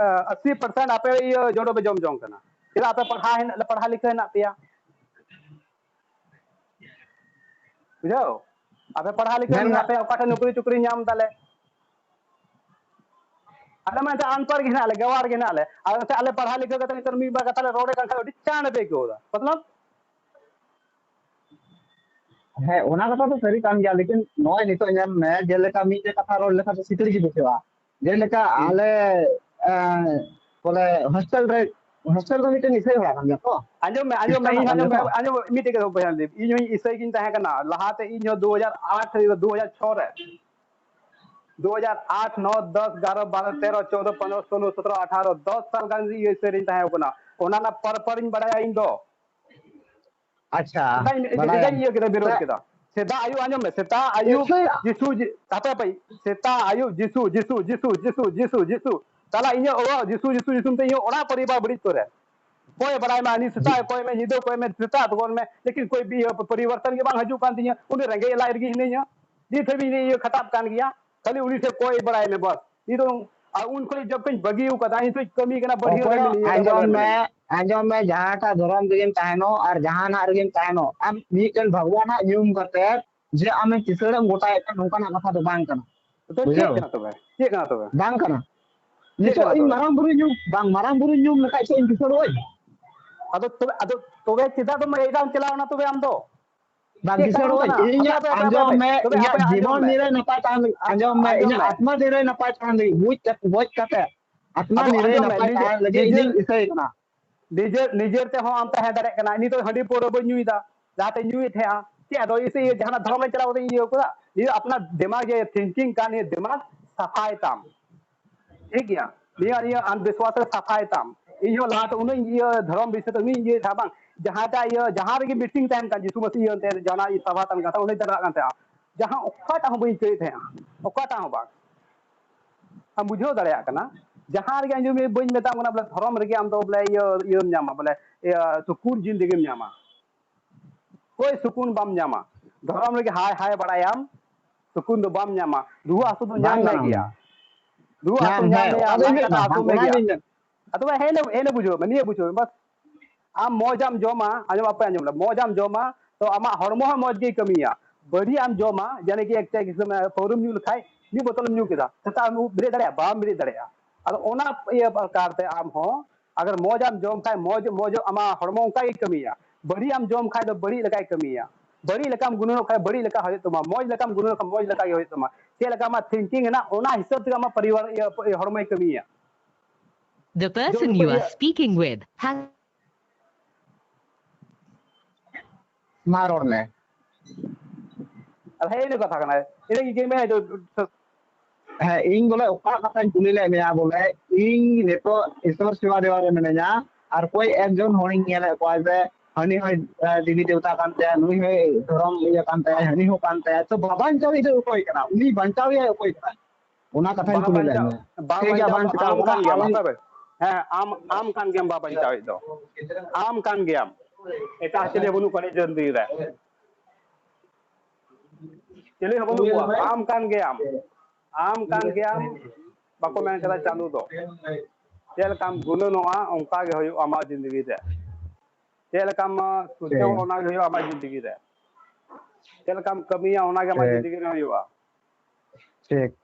ᱟᱥᱤ ᱯᱟᱨᱥᱮᱱᱴ ᱟᱯᱮ ᱤᱭᱟᱹ ᱡᱚᱰᱚ ᱯᱮ ᱡᱚᱢ ᱡᱚᱝ ᱠᱟᱱᱟ᱾ ᱪᱮᱫᱟᱜ ᱟᱯᱮ ᱯᱟᱲᱦᱟᱣ ᱦᱮᱱᱟᱜ, ᱯᱟᱲᱦᱟᱣ ᱞᱤᱠᱷᱟᱹ ᱦᱮᱱᱟᱜ ᱯᱮᱭᱟ? ᱵᱩᱡᱷᱟᱹᱣ? ᱟᱯᱮ ᱯᱟᱲᱦᱟᱣ ᱞᱤᱠᱷᱟᱹ ᱢᱮᱱ ᱢᱮᱱᱟᱜ ᱜᱟ- ᱯᱮᱭᱟ, ᱚᱠᱟ ᱴᱷᱮᱱ ᱱᱚᱠᱨᱤ ᱪᱩᱠᱨᱤ ᱧᱟᱢ ᱫᱟᱞᱮ? ᱟᱞᱮ ᱢᱟ ᱮᱱᱛᱮ ᱟᱱᱯᱟᱲ ᱜᱮ ᱦᱮᱱᱟᱜ ᱞᱮ, ᱜᱟᱣᱟᱲ ᱜᱮ ᱦᱮᱱᱟᱜ ᱞᱮ᱾ ᱟᱨ ᱮᱱᱛᱮ ᱟᱞᱮ ᱯᱟᱲᱦᱟᱣ ᱞᱤᱠᱷᱟᱹ ᱠᱟᱛᱮ ᱱᱮᱛᱟᱨ ᱢᱤᱫ ᱵᱟᱨ ᱠᱟᱛᱷᱟ ᱞᱮ ᱨᱚᱲᱮᱫ ᱠᱟᱱ ᱠᱷᱟᱱ ᱟᱹᱰᱤ ᱪᱟᱬ ᱯᱮ ᱟᱹᱭᱠᱟᱹᱣ ᱮᱫᱟ᱾ ᱢᱚᱛᱞᱚᱵ, ᱦᱮᱸ, ᱚᱱᱟ ᱠᱟᱛᱷᱟ ᱫᱚ ᱥᱟᱹᱨᱤ ᱠᱟᱱ ᱜᱮᱭᱟ, ᱞᱮᱠᱤᱱ ᱱᱚᱜᱼᱚᱭ ᱱᱤᱛᱚᱜ ᱧᱮᱞ ᱢᱮ, ᱡᱮᱞᱮᱠᱟ ᱢᱤᱫᱴᱮᱡ ᱠᱟᱛᱷᱟ ᱨᱚᱲ ᱞᱮᱠᱷᱟᱱ ᱫᱚ ᱥᱤᱠᱲᱤ ᱜᱮ ᱵᱩᱡᱷᱟᱹᱜᱼᱟ᱾ ᱡᱮᱞᱮᱠᱟ ᱦᱩᱸ᱾ ᱟᱞᱮ, ᱮᱸ, ᱵᱚᱞᱮ ᱦᱳᱥᱴᱮᱞ ᱨᱮ, ᱦᱳᱥᱴᱮᱞ ᱫᱚ ᱢᱤᱫᱴᱮᱱ ᱤᱥᱟᱹᱭ ᱚᱲᱟᱜ ᱠᱟᱱ ᱜᱮᱭᱟ ᱛᱚ? ᱟᱸᱡᱚᱢ ᱢᱮ, ᱟᱸᱡᱚᱢ ᱢᱮ, ᱠᱷᱨᱤᱥᱴᱟᱱ ᱤᱧ ᱚᱲᱟᱜ ᱠᱟᱱ ᱟᱸᱡᱚᱢ ᱜᱮᱭᱟ ᱢᱮ, ᱛᱚ? ᱟᱸᱡᱚᱢ ᱢᱮ, ᱢᱤᱫᱴᱮᱡ ᱠᱟᱛᱷᱟ ᱵᱚᱭᱦᱟ ᱞᱟᱹᱭ, ᱤᱧ ᱦᱚᱸᱧ ᱤᱥᱟᱹᱭ ᱜᱤᱧ ᱛᱟᱦᱮᱸ ᱠᱟᱱᱟ ᱞᱟᱦᱟᱛᱮ, ᱤᱧ ᱦᱚᱸ ᱫᱩ ᱦᱟᱡᱟᱨ ᱟᱴ ᱨᱮ, ᱫᱩ ᱦᱟᱡᱟᱨ ᱪᱷᱚ ᱨᱮ, ᱫᱩ ᱦᱟᱡᱟᱨ ᱟᱴ, ᱱᱚ, ᱫᱚᱥ, ᱮᱜᱟᱨᱚ, ᱵᱟᱨᱚ, ᱛᱮᱨᱚ, ᱪᱳᱫᱚ, ᱯᱚᱱᱨᱚ, ᱥᱳᱞᱳ, ᱥᱚᱛᱨᱚ, ᱟᱴᱷᱟᱨᱚ, ᱫᱚᱥ ᱥᱟᱞ ᱜᱟᱱ ᱤᱭᱟᱹ ᱤᱥᱟᱹᱭ ᱨᱤᱧ ᱛᱟᱦᱮᱸ ᱠᱟᱱᱟ᱾ ᱚᱱᱟ ᱨᱮᱱᱟᱜ ᱯᱚᱨ ᱯᱚᱨ ᱤᱧ ᱵᱟᱲᱟᱭᱟ ᱤᱧ ᱫᱚ᱾ ᱟᱪᱪᱷᱟ, ᱪᱮᱫᱟᱜ ᱤᱧ, ᱪᱮᱫᱟᱜ ᱵᱟᱲᱟᱭᱟ᱾ ᱤᱧ ᱤᱭᱟᱹ ᱠᱮᱫᱟ, ᱵᱤᱨᱳᱫ ᱥᱮ-, ᱠᱮᱫᱟ? ᱥᱮᱛᱟᱜ ᱟᱹᱭᱩᱵ, ᱟᱸᱡᱚᱢ ᱢᱮ, ᱥᱮᱛᱟᱜ ᱟᱹᱭᱩᱵ ᱤᱥᱟᱹᱭᱟᱜ᱾ ᱡᱤᱥᱩ, ᱡᱤ-, ᱦᱟᱯᱮ, ᱦᱟᱯᱮ, ᱥᱮᱛᱟᱜ ᱟᱹᱭᱩᱵ ᱡᱤᱥᱩ, ᱡᱤᱥᱩ, ᱡᱤᱥᱩ, ᱡᱤᱥᱩ, ᱡᱤᱥᱩ᱾ ᱛᱟᱦᱞᱮ ᱤᱧᱟᱹᱜ ᱚᱲᱟᱜ ᱡᱤᱥᱩ, ᱡᱤᱥᱩ ᱧᱩᱛᱩᱢ ᱛᱮ ᱤᱧᱟᱹᱜ ᱚᱲᱟᱜ ᱯᱚᱨᱤᱵᱟᱨ ᱵᱟᱹᱲᱤᱡ ᱩᱛᱟᱹᱨ ᱨᱮ᱾ ᱚᱠᱚᱭ ᱵᱟᱲᱟᱭ ᱢᱟ, ᱩᱱᱤ ᱡᱤ- ᱥᱮᱛᱟᱜ ᱚᱠᱚᱭ ᱢᱮ, ᱧᱤᱫᱟᱹ ᱚᱠᱚᱭ ᱢᱮ, ᱥᱮᱛᱟᱜ ᱛᱚᱠᱷᱚᱱ ᱢᱮ, ᱞᱮᱠᱤᱱ ᱠᱚᱭ ᱵᱤ-, ᱯᱚᱨᱤᱵᱚᱨᱛᱚᱱ ᱜᱮ ᱵᱟᱝ ᱦᱤᱡᱩᱜ ᱠᱟᱱ ᱛᱤᱧᱟᱹ᱾ ᱩᱱᱤ ᱨᱮᱸᱜᱮᱡ ᱞᱟᱡ ᱨᱮᱜᱮ ᱦᱤᱱᱟᱹᱧᱟ, ᱱᱤᱛ ᱦᱟᱹᱵᱤᱡ ᱤᱧ ᱤᱭᱟᱹ ᱠᱷᱟᱴᱟᱜ ᱠᱟᱱ ᱜᱮᱭᱟ᱾ ᱠᱷᱟᱹᱞᱤ ᱩᱱᱤ ᱴᱷᱮᱱ ᱠᱚᱭ ᱵᱟᱲᱟᱭ ᱢᱮ ᱵᱟᱥ᱾ ᱱᱤᱛᱚᱜ ᱟᱨ ᱩᱱ ᱠᱷᱚᱱ ᱡᱚᱵ ᱠᱷᱚᱱ ᱵᱟᱹᱜᱤ ᱟᱠᱟᱫᱟ, ᱱᱤᱛᱚᱜ ᱠᱟᱹᱢᱤ ᱠᱟᱱᱟ, ᱵᱟᱹᱲᱤᱡ ᱚᱠᱚᱭ ᱠᱟᱹᱢᱤ ᱱᱤᱭᱟᱹ ᱠᱟᱱᱟ, ᱟᱸᱡᱚᱢ ᱵᱟᱹᱲᱤᱡ ᱢᱮ, ᱠᱟᱹᱢᱤ᱾ ᱟᱸᱡᱚᱢ ᱢᱮ, ᱡᱟᱦᱟᱸᱴᱟᱜ ᱫᱷᱚᱨᱚᱢ ᱨᱮᱜᱮᱢ ᱛᱟᱦᱮᱱᱚᱜ ᱟᱨ ᱡᱟᱦᱟᱱᱟᱜ ᱨᱮᱜᱮᱢ ᱛᱟᱦᱮᱱᱚᱜ, ᱟᱢ ᱢᱤᱫᱴᱮᱱ ᱵᱷᱟᱜᱽᱣᱟᱱᱟᱜ ᱧᱩᱢ ᱠᱟᱛᱮ ᱡᱮ ᱟᱢᱮᱢ ᱠᱤᱥᱟᱹᱲᱮᱢ ᱜᱚᱴᱟᱭᱮᱫ ᱠᱟᱱ, ᱱᱚᱝᱠᱟᱱᱟᱜ ᱠᱟᱛᱷᱟ ᱫᱚ ᱵᱟᱝ ᱠᱟᱱᱟ᱾ ᱛᱚ ᱪᱮᱫ ᱵᱩᱡᱷᱟᱹᱣ? ᱠᱟᱱᱟ ᱛᱚᱵᱮ? ᱪᱮᱫ ᱠᱟᱱᱟ ᱛᱚᱵᱮ? ᱵᱟᱝ ᱠᱟᱱᱟ᱾ ᱪᱮᱫ ᱱᱤᱛᱚᱜ ᱠᱟᱱᱟ ᱤᱧ ᱛᱚᱵᱮ? ᱢᱟᱨᱟᱝ ᱵᱩᱨᱩ ᱧᱩᱢ, ᱵᱟᱝ, ᱢᱟᱨᱟᱝ ᱵᱩᱨᱩ ᱧᱩᱢ ᱞᱮᱠᱷᱟᱡ ᱪᱮᱫ ᱤᱧ ᱠᱤᱥᱟᱹᱲᱚᱜ ᱟᱹᱧ? ᱟᱫᱚ ᱛᱚᱵᱮ, ᱟᱫᱚ ᱛᱚᱵᱮ ᱪᱮᱫᱟᱜ ᱫᱚ ᱮᱴᱟᱜ ᱮᱢ ᱪᱟᱞᱟᱣ ᱮᱱᱟ ᱛᱚᱵᱮ ᱟᱢ ᱫᱚ? ᱵᱟᱝ ᱪᱮᱫ ᱠᱤᱥᱟᱹᱲᱚᱜ ᱠᱟᱨᱚᱱ ᱟᱹᱧ᱾ ᱠᱟᱱᱟ? ᱟᱯᱮ, ᱤᱧᱟᱹᱜ ᱟᱯᱮ, ᱟᱯᱮ, ᱟᱸᱡᱚᱢ ᱟᱯᱮ, ᱢᱮ, ᱛᱚᱵᱮ ᱤᱧᱟᱹᱜ ᱟᱯᱮ ᱟᱸᱡᱚᱢ ᱡᱤᱵᱚᱱ ᱢᱮ᱾ ᱱᱤᱨᱟᱹᱭ ᱱᱟᱯᱟᱭ ᱛᱟᱦᱮᱱ ᱞᱟᱹᱜᱤᱫ, ᱟ-, ᱟᱸᱡᱚᱢ ᱢᱮ, ᱟᱸᱡᱚᱢ ᱤᱧᱟᱹᱜ ᱢᱮ᱾ ᱟᱛᱢᱟ ᱱᱤᱨᱟᱹᱭ ᱱᱟᱯᱟᱭ ᱛᱟᱦᱮᱱ ᱞᱟᱹᱜᱤᱫ, ᱵᱩᱡᱽ ᱠᱟᱛᱮ, ᱵᱚᱡ ᱠᱟᱛᱮ, ᱟᱛᱢᱟ ᱟᱫᱚ ᱱᱤᱨᱟᱹᱭ ᱟᱸᱡᱚᱢ ᱢᱮ, ᱱᱟᱯᱟᱭ ᱱᱤᱡᱮ-, ᱛᱟᱦᱮᱱ ᱞᱟᱹᱜᱤᱫ ᱱᱤᱡᱮᱨ-, ᱤᱧᱤᱧ ᱤᱥᱟᱹᱭ ᱠᱟᱱᱟ᱾ ᱱᱤᱡᱮᱨ, ᱱᱤᱡᱮᱨ ᱛᱮᱦᱚᱸ ᱟᱢ ᱛᱟᱦᱮᱸ ᱫᱟᱲᱮᱭᱟᱜ ᱠᱟᱱᱟ᱾ ᱱᱤᱛᱚᱜ ᱦᱟᱺᱰᱤ ᱯᱟᱹᱣᱨᱟᱹ ᱵᱟᱹᱧ ᱧᱩᱭᱮᱫᱟ, ᱞᱟᱦᱟᱛᱮ ᱧᱩᱭᱮᱫ ᱛᱟᱦᱮᱸᱜᱼᱟ᱾ ᱪᱮᱫ ᱟᱫᱚ ᱤᱥᱮ ᱤᱭᱟᱹ ᱡᱟᱦᱟᱱᱟᱜ ᱫᱷᱚᱨᱚᱢ ᱨᱮ ᱪᱟᱞᱟᱣ ᱠᱟᱛᱮ ᱤᱭᱟᱹ ᱠᱟᱫᱟ? ᱱᱤᱭᱟᱹ ᱟᱯᱱᱟᱨ ᱫᱤᱢᱟᱜᱽ ᱡᱮ thinking ᱠᱟᱱ, ᱱᱤᱭᱟᱹ ᱫᱤᱢᱟᱜᱽ ᱥᱟᱯᱷᱟᱭ ᱛᱟᱢ᱾ ᱴᱷᱤᱠ ᱜᱮᱭᱟ? ᱱᱤᱭᱟᱹ, ᱱᱤᱭᱟᱹ ᱟᱱᱫᱷᱵᱤᱥᱣᱟᱥ ᱨᱮ ᱥᱟᱯᱷᱟᱭ ᱛᱟᱢ᱾ ᱤᱧ ᱦᱚᱸ ᱞᱟᱦᱟᱛᱮ ᱩᱱᱟᱹᱜ ᱤᱧ ᱤᱭᱟᱹ ᱫᱷᱚᱨᱚᱢ ᱵᱤᱥᱚᱭ ᱛᱮ ᱩᱱᱟᱹᱜ ᱤᱧ ᱤᱭᱟᱹᱭᱮᱫ ᱛᱟᱦᱮᱸᱫ ᱵᱟᱝ, ᱡᱟᱦᱟᱸᱴᱟᱜ ᱤᱭᱟᱹ, ᱡᱟᱦᱟᱸ ᱨᱮᱜᱮ meeting ᱛᱟᱦᱮᱱ ᱠᱟᱱ, ᱡᱤᱥᱩ ᱢᱟᱹᱥᱤ ᱤᱭᱟᱹ ᱛᱮ ᱡᱟᱦᱟᱱᱟᱜ ᱤᱧ ᱥᱟᱵᱷᱟ ᱛᱟᱦᱮᱱ ᱠᱟᱱ ᱛᱟᱦᱮᱸᱫ, ᱚᱸᱰᱮᱧ ᱪᱟᱞᱟᱜ ᱠᱟᱱ ᱛᱟᱦᱮᱸᱫ᱾ ᱡᱟᱦᱟᱸ ᱚᱠᱟᱴᱟᱜ ᱦᱚᱸ ᱵᱟᱹᱧ ᱤᱠᱟᱹᱭᱮᱫ ᱛᱟᱦᱮᱸᱫ, ᱚᱠᱟᱴᱟᱜ ᱦᱚᱸ ᱵᱟᱝ᱾ ᱟᱢ ᱵᱩᱡᱷᱟᱹᱣ ᱫᱟᱲᱮᱭᱟᱜ ᱠᱟᱱᱟ? ᱡᱟᱦᱟᱸ ᱨᱮᱜᱮ ᱟᱸᱡᱚᱢ ᱢᱮ, ᱵᱟᱹᱧ ᱢᱮᱛᱟᱢ ᱠᱟᱱᱟ ᱵᱚᱞᱮ ᱫᱷᱚᱨᱚᱢ ᱨᱮᱜᱮ ᱟᱢ ᱫᱚ ᱵᱚᱞᱮ ᱤᱭᱟᱹ, ᱤᱭᱟᱹᱢ ᱧᱟᱢᱟ, ᱵᱚᱞᱮ ᱤᱭᱟᱹ ᱥᱩᱠᱩᱱ ᱡᱤᱱᱫᱮᱜᱤᱢ ᱧᱟᱢᱟ᱾ ᱠᱳᱭ ᱥᱩᱠᱩᱱ ᱵᱟᱢ ᱧᱟᱢᱟ᱾ ᱫᱷᱚᱨᱚᱢ ᱨᱮᱜᱮ ᱦᱟᱭ ᱦᱟᱭ ᱵᱟᱲᱟᱭᱟᱢ, ᱥᱩᱠᱩᱱ ᱫᱚ ᱵᱟᱢ ᱧᱟᱢᱟ᱾ ᱨᱩᱣᱟᱹ ᱦᱟᱹᱥᱩ ᱫᱚ ᱵᱟᱝ ᱧᱟᱢ ᱢᱮ ᱜᱟᱱᱚᱜ ᱜᱮᱭᱟ᱾ ᱠᱟᱱᱟ᱾ ᱨᱩᱣᱟᱹ ᱦᱟᱹᱥᱩ ᱧᱟᱢ, ᱧᱟᱢ ᱦᱮᱸ, ᱢᱮᱭᱟ, ᱚᱱᱟ ᱫᱚᱧ ᱞᱟᱡ ᱢᱮᱱ ᱠᱟᱴᱟ ᱮᱫᱟ, ᱦᱟᱹᱥᱩ ᱢᱮ ᱚᱱᱟ ᱜᱮᱭᱟ᱾ ᱫᱚᱧ ᱢᱮᱱ ᱟᱫᱚ ᱵᱷᱟᱭ, ᱦᱮᱸ, ᱦᱮᱸ ᱵᱩᱡᱷᱟᱹᱣ ᱢᱮ, ᱱᱤᱭᱟᱹ ᱵᱩᱡᱷᱟᱹᱣ ᱢᱮ, ᱵᱟᱥ᱾ ᱟᱢ ᱢᱚᱡᱟᱢ ᱡᱚᱢᱟ, ᱟᱸᱡᱚᱢ, ᱟᱯᱮ ᱟᱸᱡᱚᱢ ᱞᱮ, ᱢᱚᱡᱟᱢ ᱡᱚᱢᱟ, ᱛᱚ ᱟᱢᱟᱜ ᱦᱚᱲᱢᱚ ᱦᱚᱸ ᱢᱚᱡᱽ ᱜᱮᱭ ᱠᱟᱹᱢᱤᱭᱟ᱾ ᱵᱟᱹᱲᱤᱡ ᱟᱢ ᱡᱚᱢᱟ, ᱡᱟᱱᱮ ᱠᱤ ᱮᱠ ᱪᱟ ᱠᱤᱥᱟᱹᱢ ᱯᱟᱹᱣᱨᱟᱹᱢ ᱧᱩ ᱞᱮᱠᱷᱟᱡ, ᱢᱤᱫ ᱵᱳᱛᱚᱞᱮᱢ ᱧᱩ ᱠᱮᱫᱟ, ᱥᱮᱛᱟᱜ ᱮᱢ ᱵᱮᱨᱮᱫ ᱫᱟᱲᱮᱭᱟᱜᱼᱟ? ᱵᱟᱢ ᱵᱮᱨᱮᱫ ᱫᱟᱲᱮᱭᱟᱜᱼᱟ᱾ ᱟᱫᱚ ᱚᱱᱟ ᱤᱭᱟᱹ ᱯᱨᱚᱠᱟᱨ ᱛᱮ ᱟᱢ ᱦᱚᱸ, ᱟᱜᱟᱨ ᱢᱚᱡᱟᱢ ᱡᱚᱢ ᱠᱷᱟᱡ, ᱢᱚᱡᱽ, ᱢᱚᱡᱽ ᱟᱢᱟᱜ ᱦᱚᱲᱢᱚ ᱚᱱᱠᱟ ᱜᱮᱭ ᱠᱟᱹᱢᱤᱭᱟ᱾ ᱵᱟᱹᱲᱤᱡ ᱟᱢ ᱡᱚᱢ ᱠᱷᱟᱡ ᱫᱚ ᱵᱟᱹᱲᱤᱡ ᱞᱮᱠᱟᱭ ᱠᱟᱹᱢᱤᱭᱟ᱾ ᱵᱟᱹᱲᱤᱡ ᱞᱮᱠᱟᱢ ᱜᱩᱱᱟᱹᱱᱚᱜ ᱠᱷᱟᱡ ᱵᱟᱹᱲᱤᱡ ᱞᱮᱠᱟ ᱦᱩᱭᱩᱜ ᱛᱟᱢᱟ, ᱢᱚᱡᱽ ᱞᱮᱠᱟᱢ ᱜᱩᱱᱟᱹᱱᱚᱜ ᱠᱷᱟᱡ ᱢᱚᱡᱽ ᱞᱮᱠᱟ ᱜᱮ ᱦᱩᱭᱩᱜ ᱛᱟᱢᱟ᱾ ᱪᱮᱫ ᱞᱮᱠᱟ ᱟᱢᱟᱜ thinking ᱦᱮᱱᱟᱜ, ᱚᱱᱟ ᱦᱤᱥᱟᱹᱵ ᱛᱮᱜᱮ ᱟᱢᱟᱜ ᱯᱚᱨᱤᱵᱟᱨ, ᱤᱭᱟᱹ, ᱦᱚᱲᱢᱚᱭ ᱠᱟᱹᱢᱤᱭᱟ᱾ The person you are speaking with has ᱢᱟ ᱨᱚᱲ ᱢᱮ᱾ ᱟᱫᱚ ᱦᱮᱸ, ᱤᱱᱟᱹ ᱠᱟᱛᱷᱟ ᱠᱟᱱᱟ, ᱤᱱᱟᱹ ᱜᱮ ᱢᱮᱱ ᱦᱚᱪᱚ᱾ ᱦᱮᱸ, ᱤᱧ ᱵᱚᱞᱮ ᱚᱠᱟ ᱠᱟᱛᱷᱟᱧ ᱠᱩᱞᱤ ᱞᱮᱫ ᱢᱮᱭᱟ, ᱵᱚᱞᱮ ᱤᱧ ᱱᱤᱛᱚᱜ ᱤᱥᱚᱨ ᱥᱮᱵᱟ ᱫᱮᱣᱟ ᱨᱮ ᱢᱤᱱᱟᱹᱧᱟ, ᱟᱨ ᱠᱚᱭ ᱮᱠ ᱡᱚᱱ ᱦᱚᱲᱤᱧ ᱧᱮᱞᱮᱫ ᱠᱚᱣᱟ ᱡᱮ ᱦᱟᱹᱱᱤ ᱦᱚᱸᱭ, ᱮ, ᱫᱮᱵᱤ ᱫᱮᱣᱛᱟ ᱠᱟᱱ ᱛᱟᱭᱟ, ᱱᱩᱭ ᱦᱚᱸᱭ ᱫᱷᱚᱨᱚᱢ ᱤᱭᱟᱹ ᱠᱟᱱ ᱛᱟᱭᱟ, ᱦᱟᱹᱱᱤ ᱦᱚᱸ ᱠᱟᱱ ᱛᱟᱭᱟ, ᱛᱚ ᱵᱟᱵᱟᱧᱪᱟᱣᱤᱡ ᱫᱚ ᱚᱠᱚᱭ ᱠᱟᱱᱟ? ᱩᱱᱤ ᱵᱟᱧᱪᱟᱣᱤᱡ ᱚᱠᱚᱭ ᱠᱟᱱᱟ? ᱚᱱᱟ ᱠᱟᱛᱷᱟᱧ ᱵᱟᱝ ᱠᱩᱞᱤ ᱞᱮᱫ ᱵᱟᱧᱪᱟᱣ, ᱢᱮᱭᱟ᱾ ᱵᱟᱝ ᱴᱷᱤᱠ ᱜᱮᱭᱟ, ᱵᱟᱧᱪᱟᱣ, ᱵᱟᱝ ᱪᱤᱠᱟᱹᱣ ᱟᱢ ᱠᱟᱱᱟ, ᱠᱟᱱ ᱜᱮᱭᱟᱢ, ᱟᱢ ᱦᱟᱯᱮ ᱦᱟᱯᱮ᱾ ᱦᱮᱸ, ᱟᱢ, ᱟᱢ ᱠᱟᱱ ᱜᱮᱭᱟᱢ ᱵᱟᱵᱟᱧᱪᱟᱣᱤᱡ ᱫᱚ᱾ ᱟᱢ ᱠᱟᱱ ᱜᱮᱭᱟᱢ᱾ ᱮᱴᱟᱜ ᱪᱤᱞᱤ ᱦᱚᱸ ᱵᱟᱹᱱᱩᱜ ᱠᱚᱣᱟ ᱱᱤᱡᱮᱨ ᱫᱤᱱ ᱨᱮ᱾ ᱪᱤᱞᱤ ᱦᱚᱸ ᱵᱟᱹᱱᱩᱜ ᱠᱚᱣᱟ, ᱟᱢ ᱠᱟᱱ ᱜᱮᱭᱟᱢ᱾ ᱟᱢ ᱠᱟᱱ ᱜᱮᱭᱟᱢ, ᱵᱟᱠᱚ ᱢᱮᱱ ᱠᱟᱫᱟ ᱪᱟᱸᱫᱚ ᱫᱚ᱾ ᱪᱮᱫ ᱞᱮᱠᱟᱢ ᱜᱩᱱᱟᱹᱱᱚᱜᱼᱟ, ᱚᱱᱠᱟ ᱜᱮ ᱦᱩᱭᱩᱜᱼᱟ ᱟᱢᱟᱜ ᱡᱤᱱᱫᱮᱜᱤ ᱨᱮ᱾ ᱪᱮᱫ ᱞᱮᱠᱟᱢ ᱥᱚᱪᱪᱷᱚ, ᱴᱷᱤᱠ᱾ ᱚᱱᱟ ᱜᱮ ᱦᱩᱭᱩᱜᱼᱟ ᱟᱢᱟᱜ ᱡᱤᱱᱫᱮᱜᱤ ᱨᱮ᱾ ᱪᱮᱫ ᱞᱮᱠᱟᱢ ᱠᱟᱹᱢᱤᱭᱟ, ᱚᱱᱟ ᱜᱮ ᱟᱢᱟᱜ ᱴᱷᱤᱠ᱾ ᱡᱤᱱᱫᱮᱜᱤ ᱨᱮ ᱦᱩᱭᱩᱜᱼᱟ᱾ ᱴᱷᱤᱠ᱾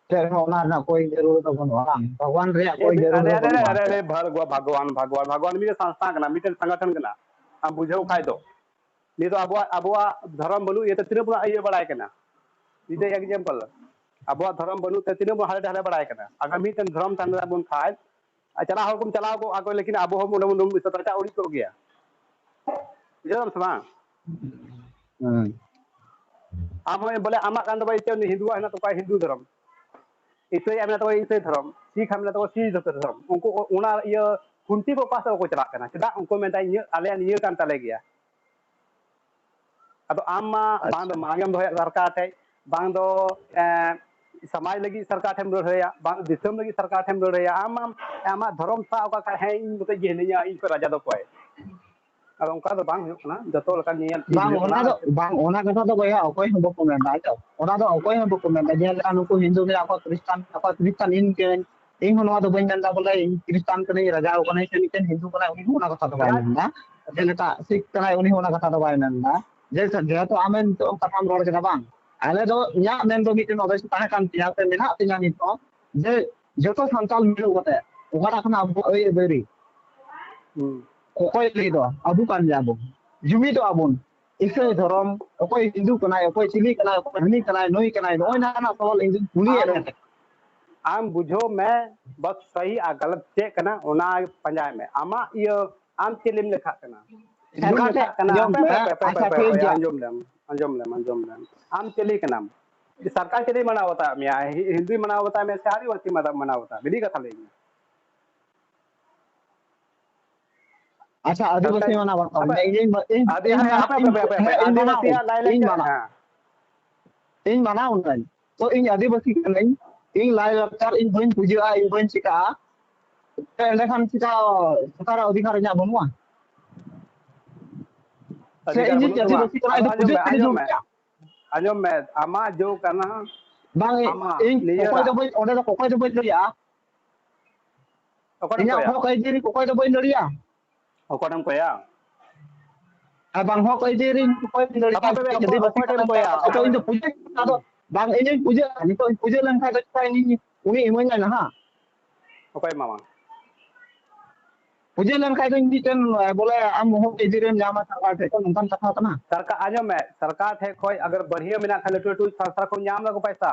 ᱪᱮᱫ ᱦᱚᱸ ᱚᱱᱟ ᱨᱮᱱᱟᱜ ᱠᱳᱭ ᱡᱟᱹᱨᱩᱲ ᱫᱚ ᱵᱟᱹᱱᱩᱜᱼᱟ, ᱵᱟᱝ? ᱵᱷᱟᱜᱽᱣᱟᱱ ᱨᱮᱭᱟᱜ ᱮ, ᱠᱳᱭ ᱡᱟᱹᱨᱩᱲ ᱟᱨᱮ, ᱫᱚ ᱟᱨᱮ, ᱵᱟᱹᱱᱩᱜᱼᱟ᱾ ᱟᱨᱮ, ᱟᱨᱮ, ᱵᱷᱟᱜᱽᱣᱟᱱ, ᱵᱷᱟᱜᱽᱣᱟᱱ, ᱵᱷᱟᱜᱽᱣᱟᱱ ᱢᱤᱫᱴᱮᱱ ᱥᱚᱝᱥᱛᱷᱟ ᱠᱟᱱᱟ, ᱢᱤᱫᱴᱮᱱ ᱥᱚᱝᱜᱚᱴᱷᱚᱱ ᱠᱟᱱᱟ᱾ ᱟᱢ ᱵᱩᱡᱷᱟᱹᱣ ᱠᱷᱟᱡ ᱫᱚ᱾ ᱱᱤᱛ ᱫᱚ ᱟᱵᱚᱣᱟᱜ, ᱟᱵᱚᱣᱟᱜ ᱫᱷᱚᱨᱚᱢ ᱵᱟᱹᱱᱩᱜ ᱤᱭᱟᱹᱛᱮ ᱛᱤᱱᱟᱹᱜ ᱵᱚᱱ ᱤᱭᱟᱹ ᱵᱟᱲᱟᱭ ᱠᱟᱱᱟ᱾ ᱢᱤᱫᱴᱮᱡ example, ᱟᱵᱚᱣᱟᱜ ᱫᱷᱚᱨᱚᱢ ᱵᱟᱹᱱᱩᱜ ᱛᱮ ᱛᱤᱱᱟᱹᱜ ᱵᱚᱱ ᱦᱟᱞᱮ ᱰᱟᱞᱮ ᱵᱟᱲᱟᱭ ᱠᱟᱱᱟ᱾ ᱟᱜᱟᱢ ᱢᱤᱫᱴᱮᱱ ᱫᱷᱚᱨᱚᱢ ᱛᱟᱦᱮᱱ ᱛᱟᱵᱚᱱ ᱠᱷᱟᱡ, ᱟᱨ ᱪᱟᱞᱟᱣ ᱦᱚᱲ ᱠᱚᱢ ᱪᱟᱞᱟᱣ ᱠᱚᱜᱼᱟ ᱠᱚ, ᱞᱮᱠᱤᱱ ᱟᱵᱚ ᱦᱚᱸ ᱚᱸᱰᱮ ᱵᱚᱱ ᱨᱟᱪᱟ ᱩᱨᱤᱡ ᱠᱚᱜ ᱜᱮᱭᱟ᱾ ᱵᱩᱡᱷᱟᱹᱣ ᱫᱟᱢ ᱥᱮ ᱵᱟᱝ? ᱦᱮᱸ᱾ ᱟᱢ ᱦᱚᱸ ᱵᱚᱞᱮ ᱟᱢᱟᱜ ᱠᱟᱱ ᱛᱟᱵᱚᱱᱟ, ᱤᱛᱟᱹ ᱩᱱᱤ ᱦᱤᱱᱫᱩᱣᱟᱜ ᱦᱮᱱᱟᱜ ᱛᱟᱠᱚᱣᱟ ᱦᱤᱱᱫᱩ ᱫᱷᱚᱨᱚᱢ, ᱤᱥᱟᱹᱭᱟᱜ ᱢᱮᱱᱟᱜ ᱛᱟᱠᱚᱣᱟ ᱤᱥᱟᱹᱭ ᱫᱷᱚᱨᱚᱢ, ᱥᱤᱠᱷ ᱦᱟᱜ ᱢᱮᱱᱟᱜ ᱛᱟᱠᱚᱣᱟ ᱥᱤᱠᱷ ᱫᱷᱚᱨᱚᱢ᱾ ᱩᱱᱠᱩ ᱚᱱᱟ ᱤᱭᱟᱹ ᱠᱷᱩᱱᱴᱤ ᱠᱚ ᱚᱠᱟ ᱥᱮᱫ ᱵᱟᱠᱚ ᱪᱟᱞᱟᱜ ᱠᱟᱱᱟ? ᱪᱮᱫᱟᱜ? ᱩᱱᱠᱩ ᱢᱮᱱᱫᱟ ᱤᱧᱟᱹᱜ, ᱟᱞᱮᱭᱟᱜ ᱱᱤᱭᱟᱹ ᱠᱟᱱ ᱛᱟᱞᱮ ᱜᱮᱭᱟ᱾ ᱟᱫᱚ ᱟᱢ ᱢᱟ ᱵᱟᱝ ᱫᱚ ᱟᱪᱪᱷᱟ᱾ ᱢᱟᱲᱟᱝ ᱮᱢ ᱫᱚᱦᱚᱭᱟ ᱥᱚᱨᱠᱟᱨ ᱴᱷᱮᱡ, ᱵᱟᱝ ᱫᱚ, ᱮᱸ, ᱥᱚᱢᱟᱡᱽ ᱞᱟᱹᱜᱤᱫ ᱥᱚᱨᱠᱟᱨ ᱴᱷᱮᱱ ᱞᱟᱹᱲᱦᱟᱹᱭᱟ, ᱵᱟᱝ ᱫᱤᱥᱚᱢ ᱞᱟᱹᱜᱤᱫ ᱥᱚᱨᱠᱟᱨ ᱴᱷᱮᱱ ᱞᱟᱹᱲᱦᱟᱹᱭᱟ᱾ ᱟᱢ, ᱟᱢ, ᱟᱢᱟᱜ ᱫᱷᱚᱨᱚᱢ ᱥᱟᱵ ᱟᱠᱟᱫ ᱠᱷᱟᱡ, ᱦᱮᱸ, ᱤᱧ ᱢᱚᱛᱚᱡ ᱜᱮ ᱦᱤᱱᱟᱹᱧᱟ, ᱤᱧ ᱠᱷᱚᱱ ᱨᱟᱡᱟ ᱫᱚ ᱚᱠᱚᱭ? ᱟᱫᱚ ᱚᱱᱠᱟ ᱫᱚ ᱵᱟᱝ ᱦᱩᱭᱩᱜ ᱠᱟᱱᱟ, ᱡᱚᱛᱚ ᱞᱮᱠᱟᱱ ᱧᱮᱞ ᱪᱮᱫ ᱵᱟᱝ, ᱦᱩᱭᱩᱜ ᱚᱱᱟ ᱠᱟᱱᱟ᱾ ᱫᱚ, ᱵᱟᱝ, ᱚᱱᱟ ᱠᱟᱛᱷᱟ ᱫᱚ ᱵᱚᱭᱦᱟ ᱚᱠᱚᱭ ᱦᱚᱸ ᱵᱟᱠᱚ ᱢᱮᱱᱫᱟ, ᱟᱸᱡᱚᱢ? ᱚᱱᱟ ᱫᱚ ᱚᱠᱚᱭ ᱦᱚᱸ ᱵᱟᱠᱚ ᱢᱮᱱᱫᱟ᱾ ᱧᱮᱞ ᱞᱮᱠᱷᱟᱱ ᱱᱩᱠᱩ ᱦᱤᱱᱫᱩ ᱢᱮᱱᱟᱜ ᱠᱚᱣᱟ, ᱠᱷᱨᱤᱥᱴᱟᱱ ᱢᱮᱱᱟᱜ ᱠᱚᱣᱟ, ᱠᱷᱨᱤᱥᱴᱟᱱ ᱤᱧ ᱠᱟᱹᱱᱟᱹᱧ, ᱤᱧ ᱦᱚᱸ ᱱᱚᱣᱟ ᱫᱚ ᱵᱟᱹᱧ ᱢᱮᱱᱫᱟ ᱵᱚᱞᱮ ᱤᱧ ᱠᱷᱨᱤᱥᱴᱟᱱ ᱠᱟᱹᱱᱟᱹᱧ, ᱨᱟᱡᱟ ᱠᱟᱹᱱᱟᱹᱧ, ᱥᱮ ᱢᱤᱫᱴᱮᱱ ᱦᱤᱱᱫᱩ ᱠᱟᱱᱟᱭ, ᱩᱱᱤ ᱦᱚᱸ ᱚᱱᱟ ᱠᱟᱛᱷᱟ ᱫᱚ ᱵᱟᱭ ᱢᱮᱱᱫᱟ᱾ ᱡᱮᱞᱮᱠᱟ ᱥᱤᱠᱷ ᱠᱟᱱᱟᱭ, ᱩᱱᱤ ᱦᱚᱸ ᱚᱱᱟ ᱠᱟᱛᱷᱟ ᱫᱚ ᱵᱟᱭ ᱢᱮᱱᱫᱟ᱾ ᱡᱮ-, ᱡᱮᱦᱮᱛᱩ ᱟᱢᱮᱢ ᱱᱤᱛᱚᱜ ᱠᱟᱛᱷᱟᱢ ᱨᱚᱲ ᱠᱮᱫᱟ, ᱵᱟᱝ? ᱟᱞᱮ ᱫᱚ, ᱤᱧᱟᱹᱜ ᱢᱮᱱ ᱫᱚ ᱢᱤᱫᱴᱮᱱ ᱚᱵᱚᱥᱥᱳᱭ ᱛᱟᱦᱮᱸ ᱠᱟᱱ ᱛᱤᱧᱟᱹ, ᱥᱮ ᱢᱮᱱᱟᱜ ᱛᱤᱧᱟᱹ ᱱᱤᱛ ᱦᱚᱸ, ᱡᱮ ᱡᱚᱛᱚ ᱥᱟᱱᱛᱟᱲ ᱢᱤᱞᱟᱹᱣ ᱠᱟᱛᱮ ᱚᱠᱟᱴᱟᱜ ᱠᱟᱱᱟ ᱟᱵᱚᱣᱟᱜ ᱟᱹᱭᱫᱟᱹᱨᱤ, ᱦᱩᱸ᱾ ᱚᱠᱚᱭ ᱞᱟᱹᱭ ᱫᱚ ᱟᱵᱚ ᱠᱟᱱ ᱜᱮᱭᱟ ᱵᱚᱱ, ᱡᱩᱢᱤᱫᱚᱜ ᱟᱵᱚᱱ᱾ ᱤᱥᱟᱹᱭ ᱫᱷᱚᱨᱚᱢ, ᱚᱠᱚᱭ ᱦᱤᱱᱫᱩ ᱠᱟᱱᱟᱭ, ᱚᱠᱚᱭ ᱪᱤᱞᱤ ᱠᱟᱱᱟᱭ, ᱚᱠᱚᱭ ᱦᱟᱹᱱᱤ ᱠᱟᱱᱟᱭ, ᱱᱩᱭ ᱠᱟᱱᱟᱭ, ᱱᱚᱜᱼᱚᱭ ᱱᱚᱣᱟ ᱨᱮᱱᱟᱜ ᱥᱚᱣᱟᱞ ᱤᱧ ᱫᱩᱧ ᱠᱩᱞᱤᱭᱮᱫ ᱟᱢ, ᱢᱮᱭᱟ᱾ ᱟᱢ ᱵᱩᱡᱷᱟᱹᱣ ᱢᱮ, ᱵᱟᱥ ᱥᱟᱦᱤ ᱟᱨ ᱜᱟᱞᱟᱛ ᱪᱮᱫ ᱠᱟᱱᱟ, ᱚᱱᱟ ᱯᱟᱸᱡᱟᱭ ᱢᱮ᱾ ᱟᱢᱟᱜ ᱤᱭᱟᱹ, ᱟᱢ ᱪᱮᱫ ᱮᱢ ᱞᱮᱠᱷᱟᱜ ᱠᱟᱱᱟ? ᱦᱤᱱᱫᱩᱢ ᱥᱚᱨᱠᱟᱨ ᱴᱷᱮᱱ ᱞᱮᱠᱷᱟᱜ ᱠᱟᱱᱟ? ᱟᱸᱡᱚᱢ ᱦᱟᱯᱮ, ᱢᱮ, ᱦᱟᱯᱮ, ᱦᱟᱯᱮ, ᱟᱪᱪᱷᱟ, ᱦᱟᱯᱮ, ᱴᱷᱤᱠ ᱦᱟᱯᱮ, ᱜᱮᱭᱟ᱾ ᱟᱸᱡᱚᱢ ᱞᱮᱢ, ᱟᱸᱡᱚᱢ ᱞᱮᱢ, ᱟᱸᱡᱚᱢ ᱞᱮᱢ᱾ ᱟᱢ ᱪᱤᱞᱤ ᱠᱟᱱᱟᱢ? ᱥᱚᱨᱠᱟᱨ ᱪᱤᱞᱤ ᱢᱟᱱᱟᱣ ᱵᱟᱛᱟᱣ ᱢᱮᱭᱟ? ᱦᱤ-, ᱦᱤᱱᱫᱩᱭ ᱢᱟᱱᱟᱣ ᱵᱟᱛᱟᱣ ᱢᱮᱭᱟ ᱥᱮ ᱟᱹᱫᱤᱵᱟᱹᱥᱤ ᱢᱟᱱᱟᱣ, ᱢᱟᱱᱟᱣ ᱵᱟᱛᱟᱣ ᱢᱮᱭᱟ? ᱢᱤᱫ ᱠᱟᱛᱷᱟ ᱞᱟᱹᱭ ᱢᱮ᱾ ᱟᱪᱪᱷᱟ, ᱟᱹᱫᱤᱵᱟᱹᱥᱤ ᱥᱟᱱᱛᱟᱲ, ᱢᱟᱱᱟᱣ ᱵᱟᱛᱟᱣ ᱦᱟᱯᱮ, ᱢᱮᱭᱟ᱾ ᱤᱧ, ᱤᱧ, ᱤᱧ, ᱟᱹᱫᱤ-, ᱤᱧ ᱦᱟᱯᱮ, ᱢᱟᱱᱟᱣ, ᱦᱟᱯᱮ, ᱤᱧ, ᱦᱟᱯᱮ, ᱦᱟᱯᱮ, ᱦᱮᱸ, ᱤᱧ ᱢᱟᱱᱟᱣ, ᱟᱹᱫᱤᱵᱟᱹᱥᱤᱭᱟᱜ ᱞᱟᱭ ᱤᱧ ᱞᱟᱠᱪᱟᱨ, ᱢᱟᱱᱟᱣ᱾ ᱦᱮᱸ᱾ ᱤᱧ ᱢᱟᱱᱟᱣ ᱠᱟᱹᱱᱟᱹᱧ᱾ ᱤᱧ ᱞᱟᱭ ᱞᱟᱠᱪᱟᱨ ᱤᱧ ᱵᱟᱹᱧ ᱯᱩᱡᱟᱹᱜᱼᱟ, ᱤᱧ ᱵᱟᱹᱧ ᱪᱤᱠᱟᱹᱜᱼᱟ, ᱮᱸᱰᱮᱠᱷᱟᱱ ᱪᱤᱠᱟ ᱥᱚᱨᱠᱟᱨᱟᱜ ᱚᱫᱷᱤᱠᱟᱨ ᱤᱧᱟᱹᱜ ᱵᱟᱹᱱᱩᱜᱼᱟ? ᱥᱮ ᱚᱫᱷᱤᱠᱟᱨ ᱤᱧ ᱡᱩᱫᱤ ᱵᱟᱹᱱᱩᱜ ᱛᱟᱢᱟ? ᱪᱟᱹᱥᱤᱵᱟᱹᱥᱤ ᱠᱟᱱᱟᱭ, ᱟᱫᱚ ᱤᱧ ᱫᱚ ᱟᱸᱡᱚᱢ ᱯᱩᱡᱟᱹ ᱢᱮ, ᱠᱟᱹᱧ ᱟᱸᱡᱚᱢ ᱡᱚᱢ ᱢᱮ᱾ ᱠᱮᱭᱟ᱾ ᱟᱸᱡᱚᱢ ᱢᱮ, ᱟᱢᱟᱜ ᱡᱚ ᱠᱟᱱᱟ᱾ ᱵᱟᱝ, ᱟᱢᱟᱜ, ᱤᱧ ᱚᱠᱚᱭ ᱫᱚ ᱱᱤᱡᱮᱨᱟᱜ᱾ ᱵᱟᱹᱧ, ᱚᱸᱰᱮ ᱫᱚ ᱚᱠᱚᱭ ᱫᱚ ᱵᱟᱹᱧ ᱞᱟᱹᱭᱟ᱾ ᱚᱠᱟᱨᱮᱢ ᱤᱧᱟᱹᱜ ᱠᱚᱭᱟ? ᱦᱚᱠ ᱟᱹᱭᱫᱟᱹᱨᱤ ᱚᱠᱚᱭ ᱫᱚ ᱵᱟᱹᱧ ᱞᱟᱹᱲᱤᱭᱟ᱾ ᱚᱠᱟᱨᱮᱢ ᱠᱚᱭᱟ? ᱟᱨ ᱵᱟᱝ ᱦᱚᱠ ᱟᱹᱭᱫᱟᱹᱨᱤ ᱚᱠᱚᱭ ᱵᱟᱹᱧ ᱞᱟᱹᱲᱤᱭᱟ᱾ ᱟᱯᱮ, ᱟᱯᱮ, ᱚᱠᱚᱭ, ᱟᱹᱫᱤᱵᱟᱹᱥᱤ ᱚᱠᱚᱭ ᱴᱷᱮᱱ ᱠᱟᱱᱟ, ᱠᱚᱭᱟ? ᱟᱫᱚ ᱤᱧ ᱫᱚ ᱯᱩᱡᱟᱹ, ᱟᱫᱚ ᱵᱟᱝ, ᱤᱧᱤᱧ ᱯᱩᱡᱟᱹᱜᱼᱟ᱾ ᱱᱤᱛᱚᱜ ᱤᱧ ᱯᱩᱡᱟᱹ ᱞᱮᱱᱠᱷᱟᱱ ᱫᱚ ᱪᱮᱫᱟᱜ ᱤᱧ, ᱩᱱᱤ ᱤᱢᱟᱹᱧᱟᱭ ᱱᱟᱦᱟᱜ᱾ ᱚᱠᱚᱭ ᱮᱢᱟᱢᱟ? ᱯᱩᱡᱟᱹ ᱞᱮᱱᱠᱷᱟᱱ ᱫᱚ ᱤᱧ ᱢᱤᱫᱴᱮᱱ, ᱵᱚᱞᱮ, ᱟᱢ ᱦᱚᱠ ᱟᱹᱭᱫᱟᱹᱨᱤᱢ ᱧᱟᱢᱟ ᱥᱚᱨᱠᱟᱨ ᱴᱷᱮᱱ ᱠᱷᱚᱱ, ᱱᱚᱝᱠᱟᱱ ᱠᱟᱛᱷᱟ ᱠᱟᱱᱟ᱾ ᱥᱚᱨᱠᱟᱨ, ᱟᱸᱡᱚᱢ ᱢᱮ, ᱥᱚᱨᱠᱟᱨ ᱴᱷᱮᱱ ᱠᱷᱚᱱ ᱟᱜᱟᱨ ᱵᱟᱹᱲᱦᱤᱭᱟᱹ ᱢᱮᱱᱟᱜ ᱠᱷᱟᱱ, ᱞᱟᱹᱴᱩ ᱞᱟᱹᱴᱩ ᱥᱚᱝᱥᱛᱷᱟ ᱠᱷᱚᱱ ᱧᱟᱢ ᱫᱟᱠᱚ ᱯᱚᱭᱥᱟ᱾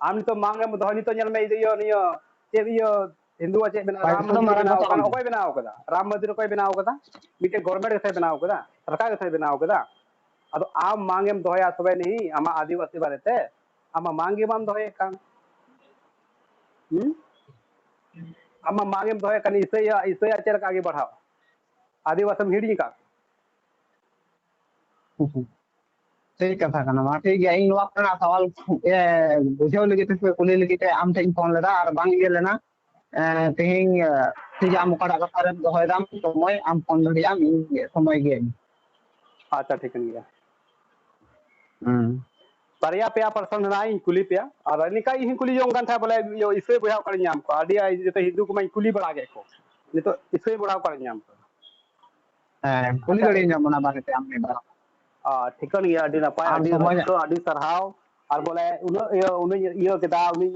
ᱟᱢ ᱱᱤᱛᱚᱜ ᱢᱟᱝ ᱮᱢ ᱫᱚᱦᱚᱭ, ᱱᱤᱛᱚᱜ ᱧᱮᱞ ᱢᱮ, ᱤᱭᱟᱹ, ᱱᱤᱭᱟᱹ ᱪᱮᱫ, ᱤᱭᱟᱹ, ᱦᱤᱱᱫᱩᱣᱟᱜ ᱪᱮᱫ ᱢᱮᱱᱟᱜᱼᱟ? ᱯᱚᱭᱥᱟ ᱨᱟᱢ ᱫᱚ ᱢᱚᱱᱫᱤᱨ ᱢᱟᱨᱟᱝ ᱵᱮᱱᱟᱣ ᱯᱚᱭᱥᱟ ᱠᱟᱱᱟ᱾ ᱠᱟᱱᱟ᱾ ᱚᱠᱚᱭ ᱵᱮᱱᱟᱣ ᱠᱟᱫᱟ? ᱨᱟᱢ ᱢᱚᱱᱫᱤᱨ ᱚᱠᱚᱭ ᱵᱮᱱᱟᱣ ᱠᱟᱫᱟ? ᱢᱤᱫᱴᱮᱡ ᱜᱚᱵᱷᱚᱨᱱᱢᱮᱱᱴ ᱜᱮᱥᱮ ᱵᱮᱱᱟᱣ ᱠᱟᱫᱟ, ᱥᱚᱨᱠᱟᱨ ᱜᱮᱥᱮ ᱵᱮᱱᱟᱣ ᱠᱟᱫᱟ᱾ ᱟᱫᱚ ᱟᱢ ᱢᱟᱝ ᱮᱢ ᱫᱚᱦᱚᱭᱟ, ᱛᱚᱵᱮ ᱱᱤᱦᱤ ᱟᱢᱟᱜ ᱟᱹᱫᱤᱵᱟᱹᱥᱤ ᱵᱟᱨᱮᱛᱮ, ᱟᱢᱟᱜ ᱢᱟᱝ ᱜᱮ ᱵᱟᱢ ᱫᱚᱦᱚᱭᱮᱫ ᱠᱟᱱ᱾ ᱦᱩᱸ? ᱟᱢᱟᱜ ᱢᱟᱝ ᱮᱢ ᱫᱚᱦᱚᱭᱮᱫ ᱠᱟᱱ, ᱤᱥᱟᱹᱭᱟ, ᱤᱥᱟᱹᱭᱟ ᱪᱮᱫ ᱞᱮᱠᱟ ᱟᱜᱮ ᱵᱟᱲᱦᱟᱣ? ᱟᱹᱫᱤᱵᱟᱹᱥᱤᱢ ᱦᱤᱲᱤᱧ ᱟᱠᱟᱫ? ᱴᱷᱤᱠ ᱠᱟᱛᱷᱟ ᱠᱟᱱᱟ᱾ ᱢᱟ ᱴᱷᱤᱠ ᱜᱮᱭᱟ, ᱤᱧ ᱱᱚᱣᱟ ᱠᱚᱨᱮᱱᱟᱜ ᱥᱟᱣᱟᱞ, ᱮ, ᱵᱩᱡᱷᱟᱹᱣ ᱞᱟᱹᱜᱤᱫ ᱛᱮ ᱥᱮ ᱠᱩᱞᱤ ᱞᱟᱹᱜᱤᱫ ᱛᱮ ᱟᱢ ᱴᱷᱮᱱ ᱤᱧ ᱯᱷᱳᱱ ᱞᱮᱫᱟ ᱟᱨ ᱵᱟᱝ ᱤᱭᱟᱹ ᱞᱮᱱᱟ᱾ ᱮ, ᱛᱮᱦᱮᱧ, ᱮ, ᱴᱷᱤᱠ ᱜᱮᱭᱟ, ᱟᱢ ᱚᱠᱟᱴᱟᱜ ᱠᱟᱛᱷᱟ ᱨᱮᱢ ᱫᱚᱦᱚᱭ ᱫᱟᱢ ᱥᱚᱢᱚᱭ, ᱟᱢ ᱯᱷᱳᱱ ᱫᱟᱲᱮᱭᱟᱜ ᱟᱢ, ᱤᱧ ᱥᱚᱢᱚᱭ ᱜᱤᱭᱟᱹᱧ᱾ ᱟᱪᱪᱷᱟ, ᱴᱷᱤᱠᱟᱹᱱ ᱜᱮᱭᱟ᱾ ᱦᱩᱸ᱾ ᱵᱟᱨᱭᱟ ᱯᱮᱭᱟ ᱯᱟᱨᱥᱮᱱᱴ ᱦᱮᱱᱟᱜᱼᱟ, ᱤᱧ ᱠᱩᱞᱤ ᱯᱮᱭᱟ᱾ ᱟᱨ ᱱᱤᱝᱠᱟ ᱤᱧ ᱦᱚᱸᱧ ᱠᱩᱞᱤ ᱡᱚᱝ ᱠᱟᱱ ᱛᱟᱦᱮᱸᱫ, ᱵᱚᱞᱮ, ᱤᱭᱟᱹ, ᱤᱥᱟᱹᱭ ᱵᱚᱭᱦᱟ ᱚᱠᱟᱨᱮᱧ ᱧᱟᱢ ᱠᱚᱣᱟ? ᱟᱹᱰᱤ ᱟᱭ-, ᱡᱚᱛᱚ ᱦᱤᱱᱫᱩ ᱠᱚᱢᱟᱧ ᱠᱩᱞᱤ ᱵᱟᱲᱟ ᱠᱮᱫ ᱠᱚ, ᱱᱤᱛᱚᱜ ᱤᱥᱟᱹᱭ ᱵᱚᱭᱦᱟ ᱚᱠᱟᱨᱮᱧ ᱧᱟᱢ ᱠᱚᱣᱟ? ᱦᱮᱸ, ᱠᱩᱞᱤ ᱟᱪᱪᱷᱟ᱾ ᱫᱟᱲᱮᱭᱟᱹᱧᱟᱢ ᱚᱱᱟ ᱵᱟᱨᱮᱛᱮ ᱟᱢ ᱢᱤᱫ ᱵᱟᱨ᱾ ᱟᱨ ᱴᱷᱤᱠᱟᱹᱱ ᱜᱮᱭᱟ, ᱟᱹᱰᱤ ᱱᱟᱯᱟᱭ, ᱟᱢ ᱟᱹᱰᱤ ᱥᱚᱢᱚᱭ ᱨᱟᱹᱥᱠᱟᱹ, ᱟᱹᱰᱤ ᱥᱟᱨᱦᱟᱣ᱾ ᱟᱨ ᱵᱚᱞᱮ ᱩᱱᱟᱹᱜ ᱤᱭᱟᱹ, ᱩᱱᱤ ᱤᱭᱟᱹ ᱠᱮᱫᱟ, ᱩᱱᱤ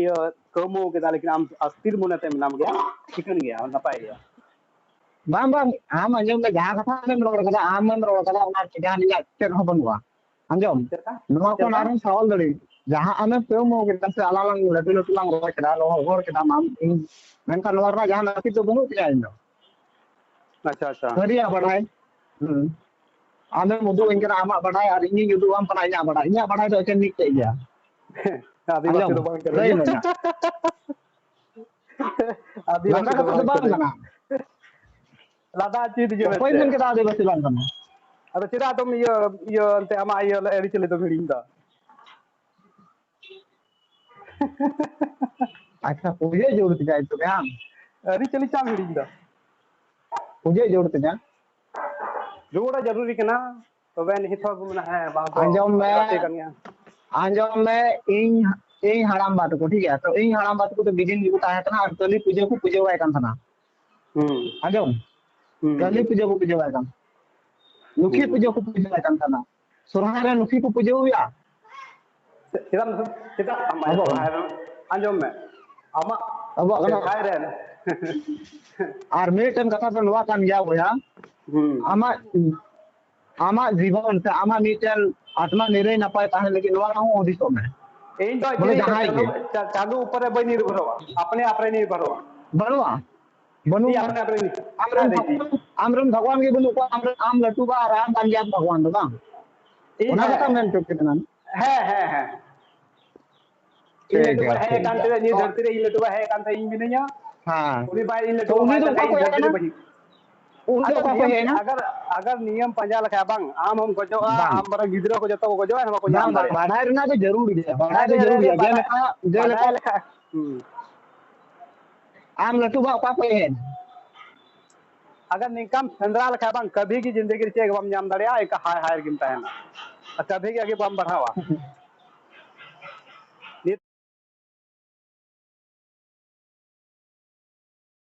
ᱤᱭᱟᱹ ᱠᱟᱹᱣᱢᱟᱹᱣ ᱠᱮᱫᱟ, ᱞᱮᱠᱤᱱ ᱟᱢ ᱟᱥᱛᱷᱤᱨ ᱢᱚᱱᱮᱛᱮ ᱢᱮᱱᱟᱢ ᱜᱮᱭᱟ, ᱴᱷᱤᱠᱟᱹᱱ ᱜᱮᱭᱟ, ᱱᱟᱯᱟᱭ ᱜᱮᱭᱟ᱾ ᱵᱟᱝ, ᱵᱟᱝ, ᱟᱢ ᱟᱸᱡᱚᱢ ᱢᱮ, ᱡᱟᱦᱟᱸ ᱠᱟᱛᱷᱟ ᱟᱢᱮᱢ ᱨᱚᱲ ᱠᱟᱫᱟ, ᱟᱢᱮᱢ ᱨᱚᱲ ᱠᱟᱫᱟ, ᱚᱱᱟ ᱡᱟᱦᱟᱸ ᱤᱧᱟᱹᱜ ᱪᱮᱫ ᱦᱚᱸ ᱵᱟᱹᱱᱩᱜᱼᱟ᱾ ᱟᱸᱡᱚᱢ, ᱪᱮᱫ ᱞᱮᱠᱟ? ᱱᱚᱣᱟ ᱪᱮᱫ ᱠᱷᱚᱱ ᱞᱮᱠᱟ? ᱟᱨᱦᱚᱸ ᱥᱟᱣᱟᱞ ᱫᱟᱲᱮ, ᱡᱟᱦᱟᱸ ᱟᱢᱮᱢ ᱠᱟᱹᱣᱢᱟᱹᱣ ᱠᱮᱫᱟ ᱥᱮ ᱟᱞᱟᱝ ᱞᱟᱝ ᱞᱟᱹᱴᱩ ᱞᱟᱹᱴᱩ ᱞᱟᱝ ᱨᱚᱲ ᱠᱮᱫᱟ, ᱨᱚᱲ ᱠᱮᱫᱟ ᱟᱢ ᱤᱧ, ᱢᱮᱱᱠᱷᱟᱱ ᱱᱚᱣᱟ ᱨᱮᱱᱟᱜ ᱡᱟᱦᱟᱸ ᱱᱟᱹᱯᱤᱛ ᱫᱚ ᱵᱟᱹᱱᱩᱜ ᱛᱤᱧᱟ ᱤᱧ ᱫᱚ᱾ ᱟᱪᱪᱷᱟ, ᱟᱪᱪᱷᱟ᱾ ᱥᱟᱹᱨᱤᱭᱟᱜ ᱵᱟᱰᱟᱭ᱾ ᱦᱩᱸ᱾ ᱟᱢᱮᱢ ᱩᱫᱩᱜ ᱟᱹᱧ ᱠᱟᱱᱟ ᱟᱢᱟᱜ ᱵᱟᱰᱟᱭ ᱟᱨ ᱤᱧᱤᱧ ᱩᱫᱩᱜ ᱟᱢ ᱠᱟᱱᱟ ᱤᱧᱟᱜ ᱵᱟᱰᱟᱭ᱾ ᱤᱧᱟᱜ ᱵᱟᱰᱟᱭ ᱫᱚ ᱮᱠᱮᱱ ᱢᱤᱫᱴᱮᱡ ᱜᱮᱭᱟ᱾ ᱟᱹᱫᱤᱵᱟᱹᱥᱤ ᱟᱸᱡᱚᱢ, ᱫᱚ ᱵᱟᱝ ᱠᱟᱱᱟ᱾ ᱞᱟᱹᱭ ᱢᱮ ᱱᱟ᱾ ᱟᱹᱫᱤᱵᱟᱹᱥᱤ ᱞᱟᱸᱫᱟ ᱫᱚ ᱠᱟᱛᱷᱟ ᱫᱚ ᱵᱟᱝ ᱵᱟᱝ ᱠᱟᱱᱟ᱾ ᱠᱟᱱᱟ᱾ ᱞᱟᱸᱫᱟ ᱦᱚᱪᱚᱭᱮᱫᱤᱧᱟ ᱚᱠᱚᱭ ᱢᱮᱱᱛᱮ᱾ ᱢᱮᱱ ᱠᱮᱫᱟ ᱟᱹᱫᱤᱵᱟᱹᱥᱤ ᱵᱟᱝ ᱠᱟᱱᱟ? ᱟᱫᱚ ᱪᱮᱫᱟᱜ ᱟᱫᱚᱢ ᱤᱭᱟᱹ, ᱤᱭᱟᱹ ᱮᱱᱛᱮ ᱟᱢᱟᱜ ᱤᱭᱟᱹ ᱟᱹᱨᱤᱪᱟᱹᱞᱤ ᱫᱚᱢ ᱦᱤᱲᱤᱧ ᱫᱟ? ᱟᱪᱪᱷᱟ, ᱯᱩᱡᱟᱹ ᱡᱳᱨ ᱛᱤᱧᱟ ᱛᱚᱵᱮ ᱟᱢ᱾ ᱟᱹᱨᱤᱪᱟᱹᱞᱤ ᱪᱟᱢ ᱦᱤᱲᱤᱧ ᱫᱟ? ᱯᱩᱡᱟᱹ ᱡᱳᱨ ᱛᱤᱧᱟ᱾ ᱨᱩᱣᱟᱹᱲ ᱡᱟᱹᱨᱩᱨᱤ ᱠᱟᱱᱟ᱾ ᱛᱚᱵᱮ ᱱᱤᱛ ᱦᱚᱸ ᱢᱮᱱᱟ, ᱦᱮᱸ, ᱵᱟᱝ ᱫᱚ ᱟᱸᱡᱚᱢ ᱢᱮ᱾ ᱟᱹᱰᱤ ᱞᱟᱹᱠᱛᱤ ᱠᱟᱱ ᱜᱮᱭᱟ᱾ ᱟᱸᱡᱚᱢ ᱢᱮ, ᱤᱧ ᱤᱧ ᱦᱟᱲᱟᱢ ᱵᱟ ᱛᱟᱠᱚ, ᱴᱷᱤᱠ ᱜᱮᱭᱟ? ᱛᱚ ᱤᱧ ᱦᱟᱲᱟᱢ ᱵᱟ ᱛᱟᱠᱚ ᱫᱚ ᱵᱤᱡᱤᱱ ᱜᱮᱠᱚ ᱛᱟᱦᱮᱸ ᱠᱟᱱᱟ ᱟᱨ ᱠᱟᱹᱞᱤ ᱯᱩᱡᱟᱹ ᱠᱚ ᱯᱩᱡᱟᱹᱣᱟᱭ ᱠᱟᱱ ᱛᱟᱦᱮᱱᱟ᱾ ᱦᱩᱸ᱾ ᱟᱸᱡᱚᱢ? ᱦᱩᱸ᱾ ᱠᱟᱹᱞᱤ ᱯᱩᱡᱟᱹ ᱠᱚ ᱯᱩᱡᱟᱹᱣᱟᱭ ᱠᱟᱱ ᱛᱟᱦᱮᱱᱟ᱾ ᱞᱩᱠᱷᱤ ᱦᱩᱸ᱾ ᱯᱩᱡᱟᱹ ᱠᱚ ᱯᱩᱡᱟᱹᱣᱟᱭ ᱠᱟᱱ ᱛᱟᱦᱮᱱᱟ᱾ ᱥᱚᱨᱦᱟᱭ ᱨᱮ ᱞᱩᱠᱷᱤ ᱠᱚ ᱯᱩᱡᱟᱹᱣᱟᱭᱟ᱾ ᱪᱮᱫᱟᱜ, ᱪᱮᱫᱟᱜ ᱟᱢᱟᱜ ᱟᱵᱚᱣᱟᱜ ᱠᱟᱱᱟ᱾ ᱥᱚᱨᱦᱟᱭ ᱨᱮ? ᱟᱸᱡᱚᱢ ᱢᱮ, ᱟᱢᱟᱜ ᱟᱵᱚᱣᱟᱜ ᱠᱟᱱᱟ᱾ ᱥᱚᱨᱦᱟᱭ ᱨᱮ᱾ ᱟᱨ ᱢᱤᱫᱴᱮᱱ ᱠᱟᱛᱷᱟ ᱫᱚ ᱱᱚᱣᱟ ᱠᱟᱱ ᱜᱮᱭᱟ ᱵᱚᱭᱦᱟ, ᱦᱩᱸ᱾ ᱟᱢᱟᱜ ᱟᱢᱟᱜ ᱡᱤᱵᱚᱱ ᱥᱮ ᱟᱢᱟᱜ ᱢᱤᱫᱴᱮᱱ ᱟᱛᱢᱟ ᱱᱤᱨᱟᱹᱭ ᱱᱟᱯᱟᱭ ᱛᱟᱦᱮᱸ ᱞᱟᱹᱜᱤᱫ ᱱᱚᱣᱟ ᱦᱚᱸ ᱦᱩᱫᱤᱥᱚᱜ ᱢᱮ᱾ ᱤᱧ ᱫᱚ ᱵᱚᱞᱮ ᱪᱮᱫ ᱤᱧ ᱡᱟᱦᱟᱸᱭ ᱪᱟᱸᱫᱚ, ᱜᱮ᱾ ᱪᱟ-, ᱪᱟᱸᱫᱚ ᱩᱯᱚᱨ ᱨᱮ ᱵᱟᱹᱧ ᱱᱤᱨᱵᱷᱚᱨᱚᱜᱼᱟ, ᱟᱯᱱᱮ ᱟᱯ ᱨᱮ ᱱᱤᱨᱵᱷᱚᱨᱚᱜᱼᱟ᱾ ᱵᱟᱹᱱᱩᱜᱼᱟ, ᱵᱟᱹᱱᱩᱜᱼᱟ᱾ ᱤᱧ ᱟᱯᱱᱮ ᱟᱯ ᱨᱮ ᱱᱤᱨ-, ᱟᱢᱨᱮᱱ ᱦᱮᱸ, ᱫᱤᱫᱤ᱾ ᱟᱢᱨᱮᱱ ᱵᱷᱟᱜᱽᱣᱟᱱ ᱜᱮ ᱵᱟᱹᱱᱩᱜ ᱠᱚᱣᱟ, ᱟᱢᱨᱮᱱ, ᱟᱢ ᱞᱟᱹᱴᱩ ᱵᱟ ᱟᱨ ᱟᱢ ᱵᱟᱝ ᱜᱮᱭᱟ ᱵᱷᱟᱜᱽᱣᱟᱱ ᱫᱚ ᱵᱟᱝ? ᱤᱧ ᱚᱱᱟ ᱦᱮᱸ᱾ ᱠᱟᱛᱷᱟ ᱢᱮᱱ ᱦᱚᱪᱚ ᱠᱮᱫᱟ᱾ ᱦᱮᱸ, ᱦᱮᱸ, ᱦᱮᱸ᱾ ᱤᱧ ᱴᱷᱤᱠ ᱞᱟᱹᱴᱩ ᱵᱟ ᱜᱮᱭᱟ, ᱦᱮᱡ ᱴᱷᱤᱠ ᱟᱠᱟᱱ ᱜᱮᱭᱟ᱾ ᱛᱮ ᱱᱤᱭᱟᱹ ᱛᱚ ᱫᱷᱟᱹᱨᱛᱤ ᱨᱮ ᱤᱧ ᱞᱟᱹᱴᱩ ᱵᱟ ᱦᱮᱡ ᱟᱠᱟᱱ ᱛᱮ ᱤᱧ ᱢᱤᱱᱟᱹᱧᱟ᱾ ᱦᱮᱸ᱾ ᱩᱱᱤ ᱵᱟᱭ ᱤᱧ ᱞᱟᱹᱴᱩ ᱛᱚ ᱵᱟ ᱩᱱᱤ ᱵᱟᱭ ᱫᱚ ᱛᱟᱦᱮᱸ ᱚᱠᱟ ᱠᱷᱟᱡ ᱠᱷᱚᱱ ᱤᱧ ᱦᱮᱡ ᱫᱷᱟᱹᱨᱛᱤ ᱨᱮ ᱮᱱᱟ? ᱵᱟᱹᱧ ᱦᱤᱡᱩᱜ᱾ ᱩᱱᱤ ᱫᱚ ᱟᱫᱚ ᱚᱠᱟ ᱠᱷᱚᱱ ᱱᱤᱭᱚᱢ ᱦᱮᱡ ᱮᱱᱟ? ᱟᱜᱟᱨ, ᱟᱜᱟᱨ ᱱᱤᱭᱚᱢ ᱯᱟᱸᱡᱟ ᱞᱮᱠᱷᱟᱡ ᱵᱟᱝ, ᱟᱢ ᱦᱚᱢ ᱜᱚᱡᱚᱜᱼᱟ, ᱵᱟᱝ᱾ ᱟᱢ ᱵᱟᱨᱮ ᱜᱤᱫᱽᱨᱟᱹ ᱠᱚ ᱡᱚᱛᱚ ᱠᱚ ᱜᱚᱡᱚᱜᱼᱟ, ᱮᱱᱦᱚᱸ ᱵᱟᱠᱚ ᱧᱟᱢ ᱵᱟᱝ, ᱵᱟᱝ, ᱫᱟᱲᱮᱭᱟᱜᱼᱟ᱾ ᱵᱟᱰᱟᱭ ᱨᱮᱱᱟᱜ ᱫᱚ ᱡᱟᱹᱨᱩᱲ ᱜᱮᱭᱟ, ᱵᱟᱰᱟᱭ ᱟᱨᱮ, ᱫᱚ ᱟᱨᱮ, ᱡᱟᱹᱨᱩᱲ ᱟᱨᱮ, ᱜᱮᱭᱟ᱾ ᱵᱟᱰᱟᱭ, ᱡᱮᱞᱮᱠᱟ, ᱡᱮᱞᱮᱠᱟ ᱵᱟᱰᱟᱭ ᱞᱮᱠᱷᱟᱡ, ᱦᱩᱸ᱾ ᱟᱢ ᱞᱟᱹᱴᱩ ᱵᱟ ᱚᱠᱟ ᱠᱷᱚᱱ ᱦᱮᱡ ᱮᱱᱟ? ᱟᱜᱟᱨ ᱱᱤᱝᱠᱟᱢ ᱥᱮᱸᱫᱽᱨᱟ ᱞᱮᱠᱷᱟᱡ ᱵᱟᱝ, ᱠᱟᱵᱷᱤ ᱜᱮ ᱡᱤᱱᱫᱮᱜᱤ ᱨᱮ ᱪᱮᱫ ᱜᱮ ᱵᱟᱢ ᱧᱟᱢ ᱫᱟᱲᱮᱭᱟᱜᱼᱟ, ᱮᱱᱠᱟ ᱦᱟᱭ ᱦᱟᱭ ᱨᱮᱜᱮᱢ ᱛᱟᱦᱮᱱᱟ᱾ ᱟᱨ ᱠᱟᱵᱷᱤ ᱜᱮ ᱟᱜᱮ ᱵᱟᱢ ᱵᱟᱲᱦᱟᱣᱟ᱾